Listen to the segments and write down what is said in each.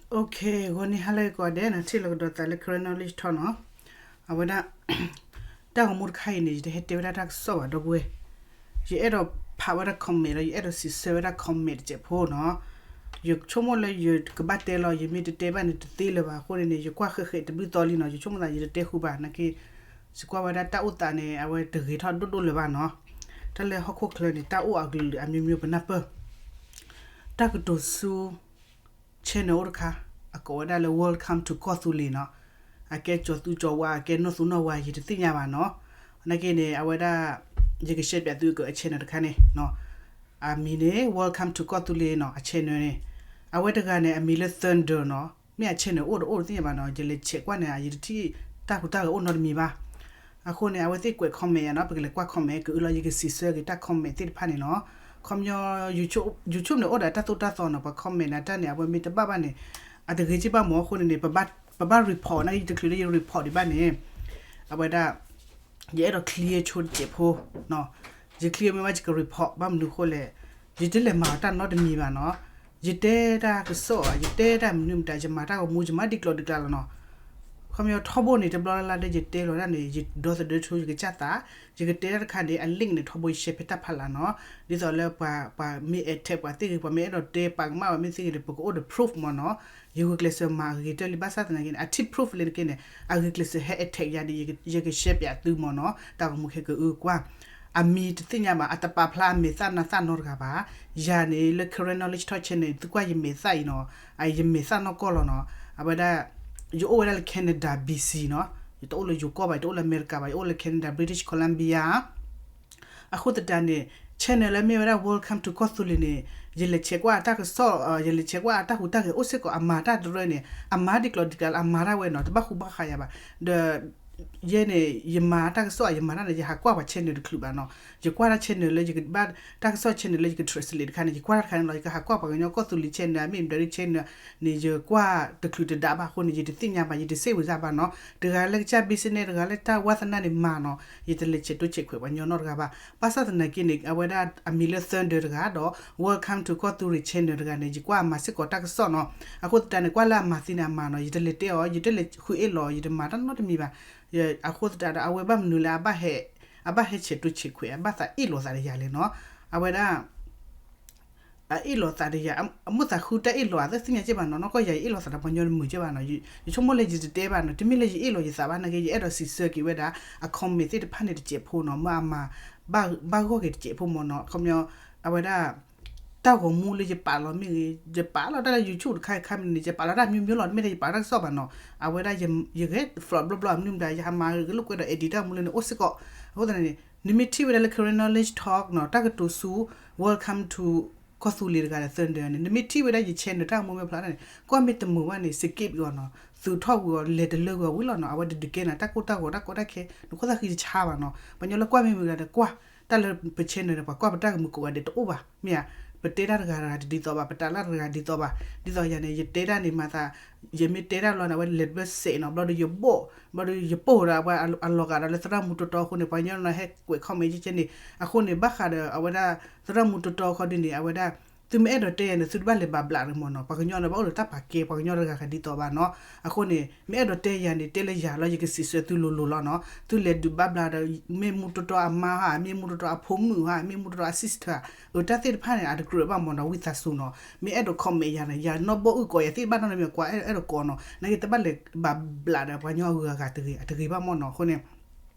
Okay, ဂီၤနံၤဟါလၢအဂ့ၤကိးဂၤဒဲးနီၤ, ထံၣ်လိာ်ကဒီးသးလၢ Karen Knowledge Talk နီၤ. အဝဲဒၣ် တၢ်ဂီၤမူတခါအံၤန့ၣ် ယတဟဲတဲဝဲဒၣ်တၢ်ကစီၣ်ဘၣ် ဒီပုၢ်ဝဲၢ်, ယအဲၣ်ဒိးဖးဝဲဒၣ် comment လီၤ, ယအဲၣ်ဒိးစံးဆၢဝဲဒၣ် comment တစဲးဖိနီၤ. ယဆိကမိၣ်လၢယကဘၣ်တဲလီၤ, ယမ့ၢ်တတဲဘၣ်န့ၣ်တသ့လၢၤဘၣ်အဃိန့ၣ်န့ၣ် ယကွၢ်ဃဲးဃဲးတဘျုးသီလံနီၤ, ယဆိကမိၣ်သးယတတဲဃုာ်ဘၣ်နာ်က့, ယကွၢ်ဝဲဒၣ်တၢ်အိၣ်သးန့ၣ် အဝဲတဂ့ၤထီၣ်ဒိၣ်ဒိၣ်လၢၤဘၣ်နီၤ. တၢ်လၢဟီၣ်ခိၣ်ချၢန့ၣ် တၢ်အိၣ်အကလုာ်ကလုာ်အမျိုးမျိုး ပနၢ်ပၢၢ် တၢ်ကတိၤဆူ channel အိၣ်တခါ, အကိးဝဲဒၣ်လၢ Welcome to ကီၢ်သူလ့ၤနီၤ. အကဲကၠီၤသူကၠီၤဝါ အကဲနီၢ်သူနီၢ်ဝါ ယတသ့ၣ်ညါဘၣ်နီၤ. နာ်က့န့ၣ် အဝဲဒၣ် ယကရှဲပၠးသုအက channel တခါန့ၣ်, အမံၤန့ၣ် Welcome to ကီၢ်သူလ့ၤနီၤ, အ channel န့ၣ်, အဝဲတဂၤန့ၣ် အမံၤလၢ Thunder နီၤ, မ့ၢ်အ channel အိၣ်တအိၣ်တသ့ၣ်ညါဘၣ်နီၤ, ယလဲၤဆဲးကွၢ်န့ၣ် ယတထံၣ်တၢ်ဟူးတၢ်ဂဲၤအိၣ်နီတမံၤဘၣ်. အဃိန့ၣ် အဝဲသ့ၣ်ကွဲး comment ယၤနီၤ, ပကလဲၤကွၢ် comment ကအုလီၤ, ယကစံးဆၢက့ၤတၢ် comment သ့ၣ်တဖၣ်န့ၣ်နီၤ. ခီပညီ YouTube န့ၣ် အိၣ်ဒီးတၢ်သိၣ်တၢ်သီနီၤ, ပှၤ comment န့ၣ် တၢ်န့ၣ် အဝဲမ့ၢ်တဘၣ်ဘၣ်န့ၣ် အတဂ့ၤက့ဘၣ်မၢ်အဃိန့ၣ်န့ၣ် ပဘၣ် ပဘၣ် report နာ်က့ ယတချုးလၢယ report ဒံးဘၣ်န့ၣ်, အဝဲဒၣ် ယအဲၣ်ဒိး clear ဆိတစဲးဖိ, ယ clear မ့ၢ်ဘၣ်ယက report ဘၣ်မနုၤအဃိလဲၣ်, ယတလဲၤမၤအီၤတၢ်နီတမံၤဘၣ်နီၤ. ယတဲတၢ်ကစီၣ်ဧါ, ယတဲတၢ်မနုၤမတၤ, ယမၤတၢ်ဂီၤမူ ယမၤဒ်ကျိၤဒ်ကျဲလီၤနီၤ. ခီပညီထီဘိန့ၣ် တဘျီလၢ်လၢ်ဒီးယတဲလီၤဒၣ်န့ၣ် ယဒီသဒၢဆိယကစၢ်သး, ယကတဲတၢ်တခါန့ၣ် အ link န့ၣ် ထီဘိယ share ဖဲတၢ်ဖးလၢ်နီၤ. ဒ်သိးလၢပှၤ ပှၤမ့ၢ် attack ပှၤသ့ၣ်ဂ့ၤ, ပှၤမ့ၢ်အဲၣ်ဒိးတဲပာ်ကမၣ်ပှၤမ့ၢ်သ့ၣ်ဂ့ၤန့ၣ် ပကအိၣ်ဒီး proof မၢ်နီၤ. ယဂုာ်ကျဲးစၢးမၤအဂ့ၤကတၢၢ်လံ ဘၣ်ဆၣ်သနာ်က့န့ၣ် အထံၣ် proof လၢနက့န့ၣ် အဂုာ်ကျဲးစၢးဟဲ attack ယၤဒီး ယက share ပၠးသုမၢ်နီၤ, တၢ်ဂီၤမူခဲကအုကကွၢ်. အမံၤတသ့ၣ်ညါဘၣ်, အတပာ်ဖျါအမဲာ်သၣ်နါသၣ်နီတဂၤဘၣ်. ယၤန့ၣ် လၢ Karen Knowledge Talk Channel န့ၣ် သုကွၢ်ယမဲာ်သၣ်အံၤနီၤ, ယမဲာ်သၣ်နီၢ်ကီၢ်လီၤနီၤ. အဝဲဒၣ် ယအိၣ်ဝဲဒၣ်လၢ Canada B C နီၤ, ယတအိၣ်လၢယိၤကီၢ်ဘၣ်, ယတအိၣ်လၢအမဲရကၤဘၣ်, ယအိၣ်လၢ Canada British Columbia. အဃိသတးန့ၣ် channel လၢမ့ၢ်ဝဲဒၣ် Welcome to ကီၢ်သူလ့ၤန့ၣ် ယလဲၤဆဲးကွၢ်အတၢ်ကစီၣ်, ယလဲၤဆဲးကွၢ်အတၢ်ဟူးတၢ်ဂဲၤအိၣ်စ့ၢ်ကီး အမၤတၢ်တရၢန့ၣ် အမၤဒ်ကျိၤဒ်ကျဲလၢအမၤတၢ်ဝဲနီၤ, တဘၣ်ဃူဘၣ်ဃးယၤဘၣ်. ဒီး ယဲန့ၣ် ယမၤတၢ်ကစီၣ် ယမၤတၢ်န့ၣ် ယဟးကွၢ်ပှၤ channel တချုးဘၣ်နီၤ. ယကွၢ်တၢ် channel လၢယကဘၣ် တၢ်ကစီၣ် channel လၢယက translate တခါန့ၣ် ယကွၢ်တၢ်တခါန့ၣ်လီၤ. ယကဟးကွၢ်ပှၤကညီကီၢ်သူလ့ၤ channel မ့ၢ်မတၤဒ် channel န့ၣ် ယကွၢ်တချုးတဒးဘၣ်အဃိန့ၣ် ယတသ့ၣ်ညါဘၣ်, ယတစ့ၣ်ဝံၤစၢ်ဘၣ်နီၤ. တဂၤလၢကစၢ် business တဂၤလၢတၢ်ဝါသနာန့ၣ်မၤနီၤ, ယတလဲၤဆဲးတိဆဲးခွဲးပှၤကညီနီတဂၤဘၣ်. ဘၣ်ဆၣ်သနာ်က့န့ၣ် အဝဲဒၣ်အမံၤလၢ Thunder တဂၤဒီး Welcome to ကီၢ်သူလ့ၤ channel တဂၤန့ၣ် ယကွၢ်အမၤစ့ၢ်ကီးတၢ်ကစီၣ်နီၤ. အဃိသတးန့ၣ် ကွၢ်လၢအမၤသ့န့ၣ်အမၤနီၤ, ယတလဲၤတဲအီၤ, ယတလဲၤဃုအ့ၣ်လိာ်, ယတမၤတၢ်နီတမံၤဘၣ်. အဃိသတးဒီး အဝဲဘၣ်မနုၤလၢအဘၣ်ဟဲ အဘၣ်ဟဲဆဲးတိဆဲးခွဲး အဘၣ်သးအ့ၣ်လိာ်သးဒီးယၤလဲၣ်နီၤ. အဝဲဒၣ် အအ့ၣ်လိာ်သးဒီးယၤ, အမိၣ်သးဃုတၢ်အ့ၣ်လိာ် အသ့ၣ်ညါက့ဘၣ်နီၤ, နီၢ်ကီၢ်ယၤ ယအ့ၣ်လိာ်သးဒီးပှၤကညီတမုာ်က့ဘၣ်နီၤ. ယဆိကမိၣ်လၢယတတဲဘၣ်နီၤ, တမ့ၢ်လၢယအ့ၣ်လိာ်ယသးဘၣ်နာ်က့ ယအဲၣ်ဒိးစံးဆၢက့ၤဝဲဒၣ် အ comment သ့ၣ်တဖၣ်န့ၣ်တစဲးဖိနီၤ, မ့ၢ်အမၤ ဘၣ်ဂီၢ်က့ၤတစဲးဖိမၢ်နီၤ. ခီပညီ အဝဲဒၣ် တၢ်ဂီၤမူလၢယပာ်လီၤမ့ၢ်ဂ့ၤ, ယပာ်လီၤတၢ်လၢ YouTube တခါခါမ့ၢ်န့ၣ် ယပာ်လီၤတၢ်မျိုးမျိုးလီၤ, တမ့ၢ်လၢယပာ်တၢ်ကစီၣ်ဘၣ်နီၤ. အဝဲဒၣ် ယဂဲၤ flop ဘျီဘျီ မနုၤမတၤ ယဟးမၤဂ့ၤလိာ်ကွဲဒီး edit တၢ်ဂီၤမူလၢန့ၣ်အိၣ်စ့ၢ်ကီး. အဃိသတးန့ၣ် နမ့ၢ်ထံၣ်ဝဲဒၣ်လၢ Karen Knowledge Talk နီၤ, တၢ်ကတိၤဆူ Welcome to ကီၢ်သူလ့ၤတဂၤဒီး Thunder န့ၣ် နမ့ၢ်ထံၣ်ဝဲဒၣ်ယ channel တၢ်ဂီၤမူမ့ၢ်ဖျါန့ၣ် ကွၢ်မ့ၢ်တမုာ်ဘၣ်န့ၣ် skip အီၤနီၤ, သုးထီၣ်ကွံာ်အီၤ လဲၤတလၢကွံာ်အီၤဝံၤလီၤနီၤ. အဝဲတဒုးကဲနၤ တၢ်ကိၢ်တၢ်ဂီၤ တၢ်ကီတၢ်ခဲ နခိၣ်သၣ်ဃံတဆါဘၣ်နီၤ. ပှၤကညီလၢကွၢ်မ့ၢ်မုာ်ဂၤဒီးကွၢ်, တၢ်လၢပ channel န့ၣ် ပှၤကွၢ်ပတၢ်ကမုာ်ကိးဂၤဒဲးတအိၣ်ဘၣ်, မ့ၢ်ဧါ. ပတဲတၢ်တဂၤတဂၤတဒ်သိးဘၣ်, ပတးလၢတဂၤဒ်သိးဘၣ်. ဒ်သိးယၤန့ၣ် ယတဲတၢ်န့ၣ်မၤသး ယမ့ၢ်တဲတၢ်လီၤန့ၣ် အဝဲလဲၤတဘျၢစဲးနီၤ, ဘျီဒီးယဘိၣ်, ဘျီဒီးယပိာ်ဒီးအဝဲအလီၤဂာ်ဒီးလၢသရၣ်မူတီတီအဃိန့ၣ် ပှၤကညီန့ၣ်ဟဲကွဲး comment ကဲကဲန့ၣ်. အဃိန့ၣ် ဘၣ်ဃးဒီးအဝဲဒၣ် သရၣ်မူတီတီအခီဒုန့ၣ် အဝဲဒၣ် သုမ့ၢ်အဲၣ်ဒိးတဲယၤန့ၣ် သုတဘၣ်လဲၤဘၣ်ဘျးရၢမၢ်နီၤ. ပှၤကညီန့ၣ် ဘၣ်အိၣ်ဒီးတၢ်ပာ်ကဲ ပှၤကညီတဂၤဂၤဒ်သိးဘၣ်နီၤ. အဃိန့ၣ် မ့ၢ်အဲၣ်ဒိးတဲယၤန့ၣ် တဲလၢယၤလီၤ ယကစံးဆၢသုလိၤလိၤလီၤနီၤ. သုလဲၤဒုးဘၣ်ဘျးဒီး မ့ၢ်မူတီတီအမါဧါ, မ့ၢ်မူတီတီအဖိမုၣ်ဧါ, မ့ၢ်မူတီတီအ sister ဧါ, အတၢ်သ့ၣ်တဖၣ်န့ၣ် အတကြၢးဘၣ်မၢ်နီၤ, ဝံသးစူၤနီၤ. မ့ၢ်အဲၣ်ဒိး comment ယၤန့ၣ် ယၤနီၢ်ဘီၣ်အုၣ်ကီးယၤသ့ၣ်တဖၣ်နီတမံၤ ကွၢ်အဲၣ်ဒိးကိးနီၤ. နာ်က့ တဘၣ်လဲၤဘၣ်ဘျးဒီးပှၤကညီအဂုၤအဂၤတဂ့ၤ အတဂ့ၤဘၣ်မၢ်နီၤ. အဃိန့ၣ်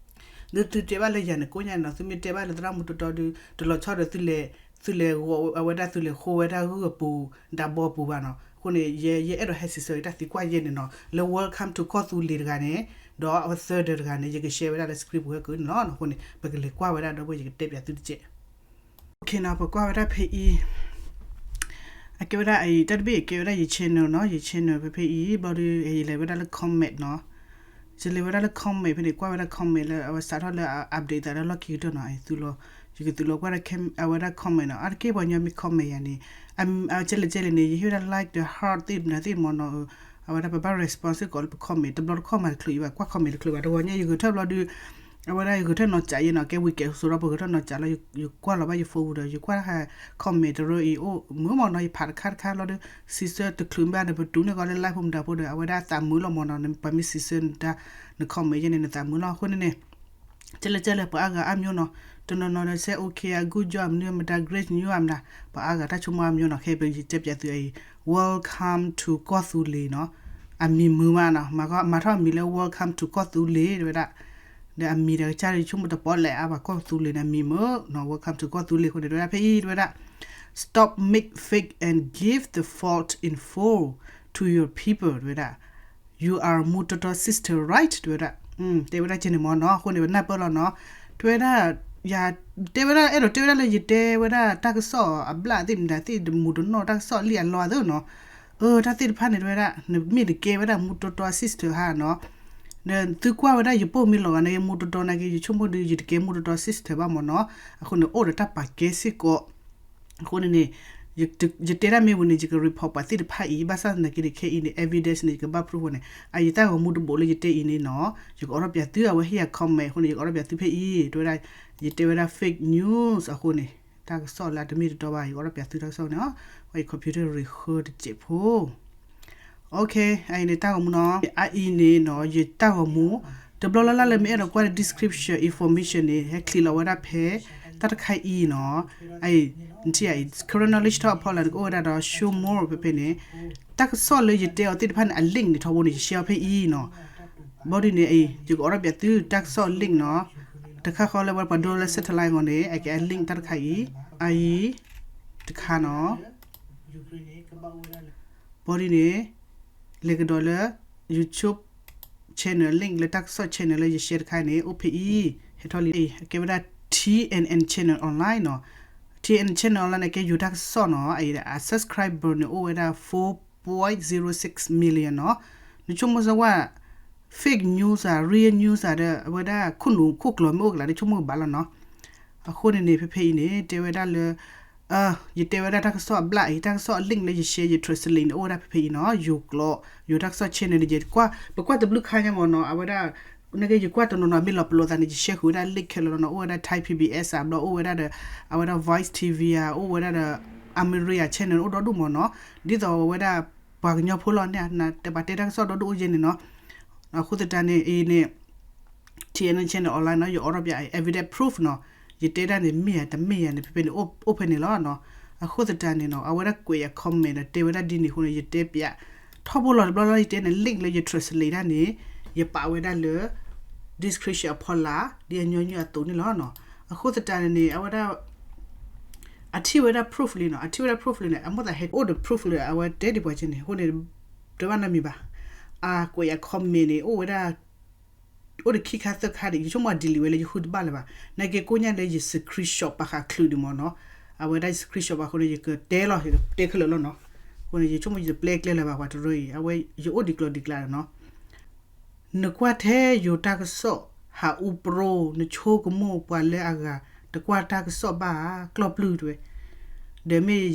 ဒုးသုတဲဘၣ်လၢယၤန့ၣ် ကိးညါနီၤ, သုမ့ၢ်တဲဘၣ်လၢသရၣ်မူတီတီဒီး တလီၤဆီဒီး သုလဲၤ သုလဲၤ အဝဲဒၣ်သုလဲၤဃိဝဲဒၣ်ဂုၢ်အပူၤ ဒးဘီပူၤဘၣ်နီၤ. အဃိန့ၣ် ယဲ ယအဲၣ်ဒိးဟဲစံးဆၢတၢ်သံကွၢ်ယဲၢ်န့ၣ်နီၤ, လၢ Welcome to ကီၢ်သူလ့ၤတဂၤန့ၣ်, ဒီးအဝဲ Thunder တဂၤန့ၣ် ယက share ဝဲဒၣ်လၢ screen ပူၤဝဲကန့ၣ်လီၤ. အဃိန့ၣ် ပကလဲၤကွၢ်ဝဲဒၣ်ဒီပုၢ်ဝဲၢ် ယကတဲပၠးသုတက့ၢ်. Okay နီၤ, ပကွၢ်ဝဲဒၣ်ဖဲအံၤ အကဲဝဲဒၣ်အံၤ တၢ်တဘ့ၣ်အံၤကဲဝဲဒၣ်ယ channel နီၤ, ယ channel ဖဲဖဲအံၤ ဘျီဒီး ယလဲၤဝဲဒၣ်လၢ comment နီၤ. ယလဲၤဝဲဒၣ်လၢ comment ဖဲန့ၣ် ကွၢ်ဝဲဒၣ် comment လၢအဝဲစးထီၣ်လၢ update သးလၢလီၢ်ခံကတၢၢ်နီၤ, သုလီၤ, ယကသုးလီၤကွၢ်ဒၣ် အဝဲဒၣ် comment နီၤ. အါတက့ၢ်ပှၤကညီမ့ၢ် comment ယၤန့ၣ် အကဲလဲၣ်ကဲလဲၣ်န့ၣ် ယဟ့ၣ်ဝဲဒၣ် like ဒီး heart သ့ၣ်မနုၤသ့ၣ်မၢ်နီၤ, အဝဲဒၣ်ပဘၣ် respond စ့ၢ်ကီးလၢပ comment တဘျီတခီၣ်မၤတချုးအံၤဘၣ်, ကွၢ် comment တချုးဘၣ်. တဂီၤညါ ယဂဲၤထၢၣ်ဘျီဒီး အဝဲဒၣ်ယဂဲၤထၢၣ်နီၤစးယဲနီၤ ကဲ weekend စိဒီး ပဂဲၤထၢၣ်နီၤစးလီၤ ယကွၢ်လီၤဘၣ်ယ phone ဒီး ယကွၢ် comment တရၢအံၤ အိၣ်မုာ်မးနီၤ ယဖးတခါတခါလီၤဒီး စံးဆၢတချုးဘၣ်ဒီး ပတုၤန့ၢ်ကီးလၢ live ဖိမတၤဖိဒီး အဝဲဒၣ်သးမုာ်လီၤမးနီၤ ပှၤမ့ၢ်စံးဆၢနတၢ် န comment ယဲန့ၣ် နသးမုာ်လီၤ အဃိန့ၣ်န့ၣ် ကဲလဲၣ်ကဲလဲၣ် ပှၤအါဂၤအါမျိုးနီၤ တနီၤနီၤဒီးဆဲ okay အ good job မနုၤမတၤ great news အမတၤ ပှၤအါဂၤတၢ်ဆိကမိၣ်အါမျိုးနီၤ ခဲပယတဲပၠးသုအံၤ welcome to ကီၢ်သူလ့ၤနီၤ အမံၤမုာ်မးနီၤ မၤထီၣ်အမံၤလၢ welcome to ကီၢ်သူလ့ၤ တဲဝဲဒၣ် ဒီးအမံၤဒီးကစၢ်ဆိကမိၣ်တပီၣ်လဲၣ်အါဘၣ် ကီၢ်သူလ့ၤန့ၣ် အမံၤမုာ်နီၤ welcome to ကီၢ်သူလ့ၤအဃိန့ၣ် တဲဝဲဒၣ်ဖဲအံၤ တဲဝဲဒၣ် stop make fake and give the fault in full to your people တဲဝဲဒၣ် you are မူတီတီ sister right တဲဝဲဒၣ် တဲဝဲဒၣ်ကဲန့ၣ်မ့ၢ်နီၤ အဃိန့ၣ် ပနၢ်ပၢၢ်လီၤနီၤ တဲဝဲဒၣ် ယတဲဝဲဒၣ် အဲၣ်ဒိးတဲဝဲဒၣ်လၢ ယတဲဝဲဒၣ်တၢ်ကစီၣ်အဘျၣ်သ့ၣ်မတၤသ့ၣ် တမူးတနီၣ် တၢ်ကစီၣ်လံၣ်အလီအသးနီၤ အၢ တၢ်သ့ၣ်တဖၣ်န့ၣ် တဲဝဲဒၣ် နမ့ၢ်တကဲဝဲဒၣ်မူတီတီ sister ဟါနီၤ သုကွၢ်ဝဲဒၣ်ယပိၢ်မ့ၢ်လီၤဂာ်န့ၣ် မူတီတီနာ်က့ ယဆိကမိၣ်ဒီး ယတကဲမူတီတီ sister ဘၣ်မ့ၢ်နီၤ အဃိန့ၣ် အိၣ်ဒီးတၢ်ပာ်ကဲစ့ၢ်ကီး အဃိန့ၣ်န့ၣ် ယတဲဒၣ်မ့ၢ်ဝံၤန့ၣ် ယက report ပှၤသ့ၣ်တဖၣ်အံၤ ဘၣ်ဆၣ်သနာ်က့န့ၣ် ခဲအံၤန့ၣ် evidence န့ၣ် ယကဘၣ် proof ဝဲန့ၣ် အယတၢ်ဂီၤမူတဘိးလၢယတဲအံၤန့ၣ်နီၤ ယကအိးထီၣ်ပၠးသု အဝဲဟ့ၣ်ယၤ comment အဃိန့ၣ် ယကအိးထီၣ်ပၠးသုဖဲအံၤ တဲဝဲဒၣ် ယတဲဝဲဒၣ် fake news အဃိန့ၣ် တၢ်ကစီၣ်လၢအတမ့ၢ်တတီဘၣ် ယကအိးထီၣ်ပၠးသုတၢ်ကစီၣ်န့ၣ် ဝဲယ computer ရံၣ်ဃၢတစဲးဖိ Okay အအံၤန့ၣ်တၢ်ဂီၤမူနီၤ အအံၤန့ၣ်နီၤ ယတၢ်ဂီၤမူ တဘျီလၢ်လၢ်လၢမ့ၢ်အဲၣ်ဒိးကွၢ်ဒီး description information န့ၣ် ဟဲချံးလီၤဝဲဒၣ်ဖဲ တၢ်တခါအံၤနီၤ အအံၤ နထံၣ်အံၤ current knowledge talk အဖီလာ်န့ၣ် ကအိၣ်ဝဲဒၣ်ဒီး show more ဖဲဖဲန့ၣ် တၢ်ကစီၣ်လၢယတဲအီၤသ့ၣ်တဖၣ်န့ၣ် အ link န့ၣ် ထီဘိန့ၣ် ယ share အီၤဖဲအံၤနီၤ ဘီဒ်န့ၣ်အံၤ ယကအိးထီၣ်ပၠးသုတၢ်ကစီၣ် link နီၤ တခါဃီလၢဝဲပှၤဒိလၢ satellite ဂီၢ်န့ၣ် အကဲအ link တၢ်တခါအံၤ အအံၤ တခါနီၤ ဘီဒ်န့ၣ် လဲၤကဒီးလၢ YouTube channel link လၢတၢ်ကစီၣ် channel လၢယ share တခါန့ၣ် အိၣ်ဖဲအံၤ ဟဲထီၣ်လံ အကဲဝဲဒၣ် T N N channel online နီၤ T N N channel online န့ၣ် ကဲယိၤတၢ်ကစီၣ်နီၤ အအံၤ အ subscriber န့ၣ် အိၣ်ဝဲဒၣ် four point zero six million နီၤ နဆိကမိၣ်စၢ်ဝဲ fake news ဧါ real news ဧါဒီး အဝဲဒၣ်ခိၣ်နူာ်ခိၣ်ကျိၤမ့ၢ်အိၣ်ကလး နဆိကမိၣ်ကဘၣ်လီၤနီၤ အဃိန့ၣ်န့ၣ် ဖဲဖဲအံၤန့ၣ် တဲဝဲဒၣ်လၢ ယတဲဝဲဒၣ်တၢ်ကစီၣ်အဘျၣ်အံၤ တၢ်ကစီၣ်အ link လၢယ share ယ translate န့ၣ် အိၣ်ဝဲဒၣ်ဖဲဖဲအံၤနီၤ ယိၤကျိာ် ယိၤတၢ်ကစီၣ် channel န့ၣ် ယကွၢ် ပကွၢ်တဘျုးခါညါမ့ၢ်နီၤ အဝဲဒၣ် နက့ယကွၢ်တနီၤနီၤ မ့ၢ်လီၤပလိာ်သးန့ၣ် ယ share ဃုာ်ဝဲဒၣ် link ခဲလၢာ်လီၤနီၤ အိၣ်ဝဲဒၣ် Thai P B S ဧါ ဘျီအိၣ်ဝဲဒၣ်ဒီး အဝဲဒၣ် Voice T V ဧါ အိၣ်ဝဲဒၣ်ဒီး America channel အိၣ်ဒီဒူၣ်မ့ၢ်နီၤ ဒ်သိးဝဲဒၣ် ပှၤကညီဖိလီၤန့ၣ် နတဲပှၤတဲတၢ်ကစီၣ်ဒီဒူၣ်အိၣ်ယဲန့ၣ်နီၤ အဃိသတးန့ၣ် အံၤန့ၣ် T N N channel online နီၤ ယအိးထီၣ်ပၠး evidence proof နီၤ ယတဲဒၣ်န့ၣ် မ့ၢ်ဧါတမ့ၢ်ဧါန့ၣ် ဖဲဖဲန့ၣ် အိၣ်ဖဲန့ၣ်လီၤနီၤ အဃိသတးန့ၣ်နီၤ အဝဲဒၣ်ကွဲးယၤ comment ဒီးတဲဝဲဒၣ်ဒ်န့ၣ်အဃိန့ၣ် ယတဲပၠး ထီဘိလီၤတဘျီလီၤ ယတဲန့ၣ် link လၢယ translate ဒၣ်န့ၣ် ယပာ်ဝဲဒၣ်လၢ description အဖီလာ် ဒ်အညီနုၢ်အသိးန့ၣ်လီၤနီၤ အဃိသတးန့ၣ်န့ၣ် အဝဲဒၣ် အထံၣ်ဝဲဒၣ် proof လံနီၤ အထံၣ်ဝဲဒၣ် proof လံန့ၣ် အမိၣ်သးဟဲအိၣ်ဒီး proof လၢအဝဲတဲဒံးပှၤကဲန့ၣ် အဃိန့ၣ် တဘၣ်နီတမံၤဘၣ် အကွဲးယၤ comment န့ၣ် အိၣ်ဝဲဒၣ် အိၣ်ဒီးခံခါသၢခါဒီး ယဆိကမိၣ်အ delete ဝဲလၢယဃုတဘၣ်လၢၤဘၣ် နာ်က့ကိးညါလၢယ screenshot ပာ်ဃာ်ချုးဒံးမ့ၢ်နီၤ အဝဲဒၣ်ယ screenshot ဘၣ်အဃိန့ၣ် ယကတဲလီၤ ယကတဲခဲလၢာ်လီၤနီၤ အဃိန့ၣ် ယဆိကမိၣ်ယတပျဲကျဲလၢၤဘၣ် ပှၤတရၢအံၤ အဝဲယအိၣ်ဒံးကျီၢ်ဒံးကျါလီၤနီၤ နကွၢ်ထဲယိၤတၢ်ကစီၣ် ဟးအူပြိ နဆိကမိၣ်ပှၤလၢအဂၤ တကွၢ်တၢ်ကစီၣ်ဘၣ်ဧါ ကျီၢ်ပျုၢ်တဲဝဲ ဒီးမ့ၢ်ယ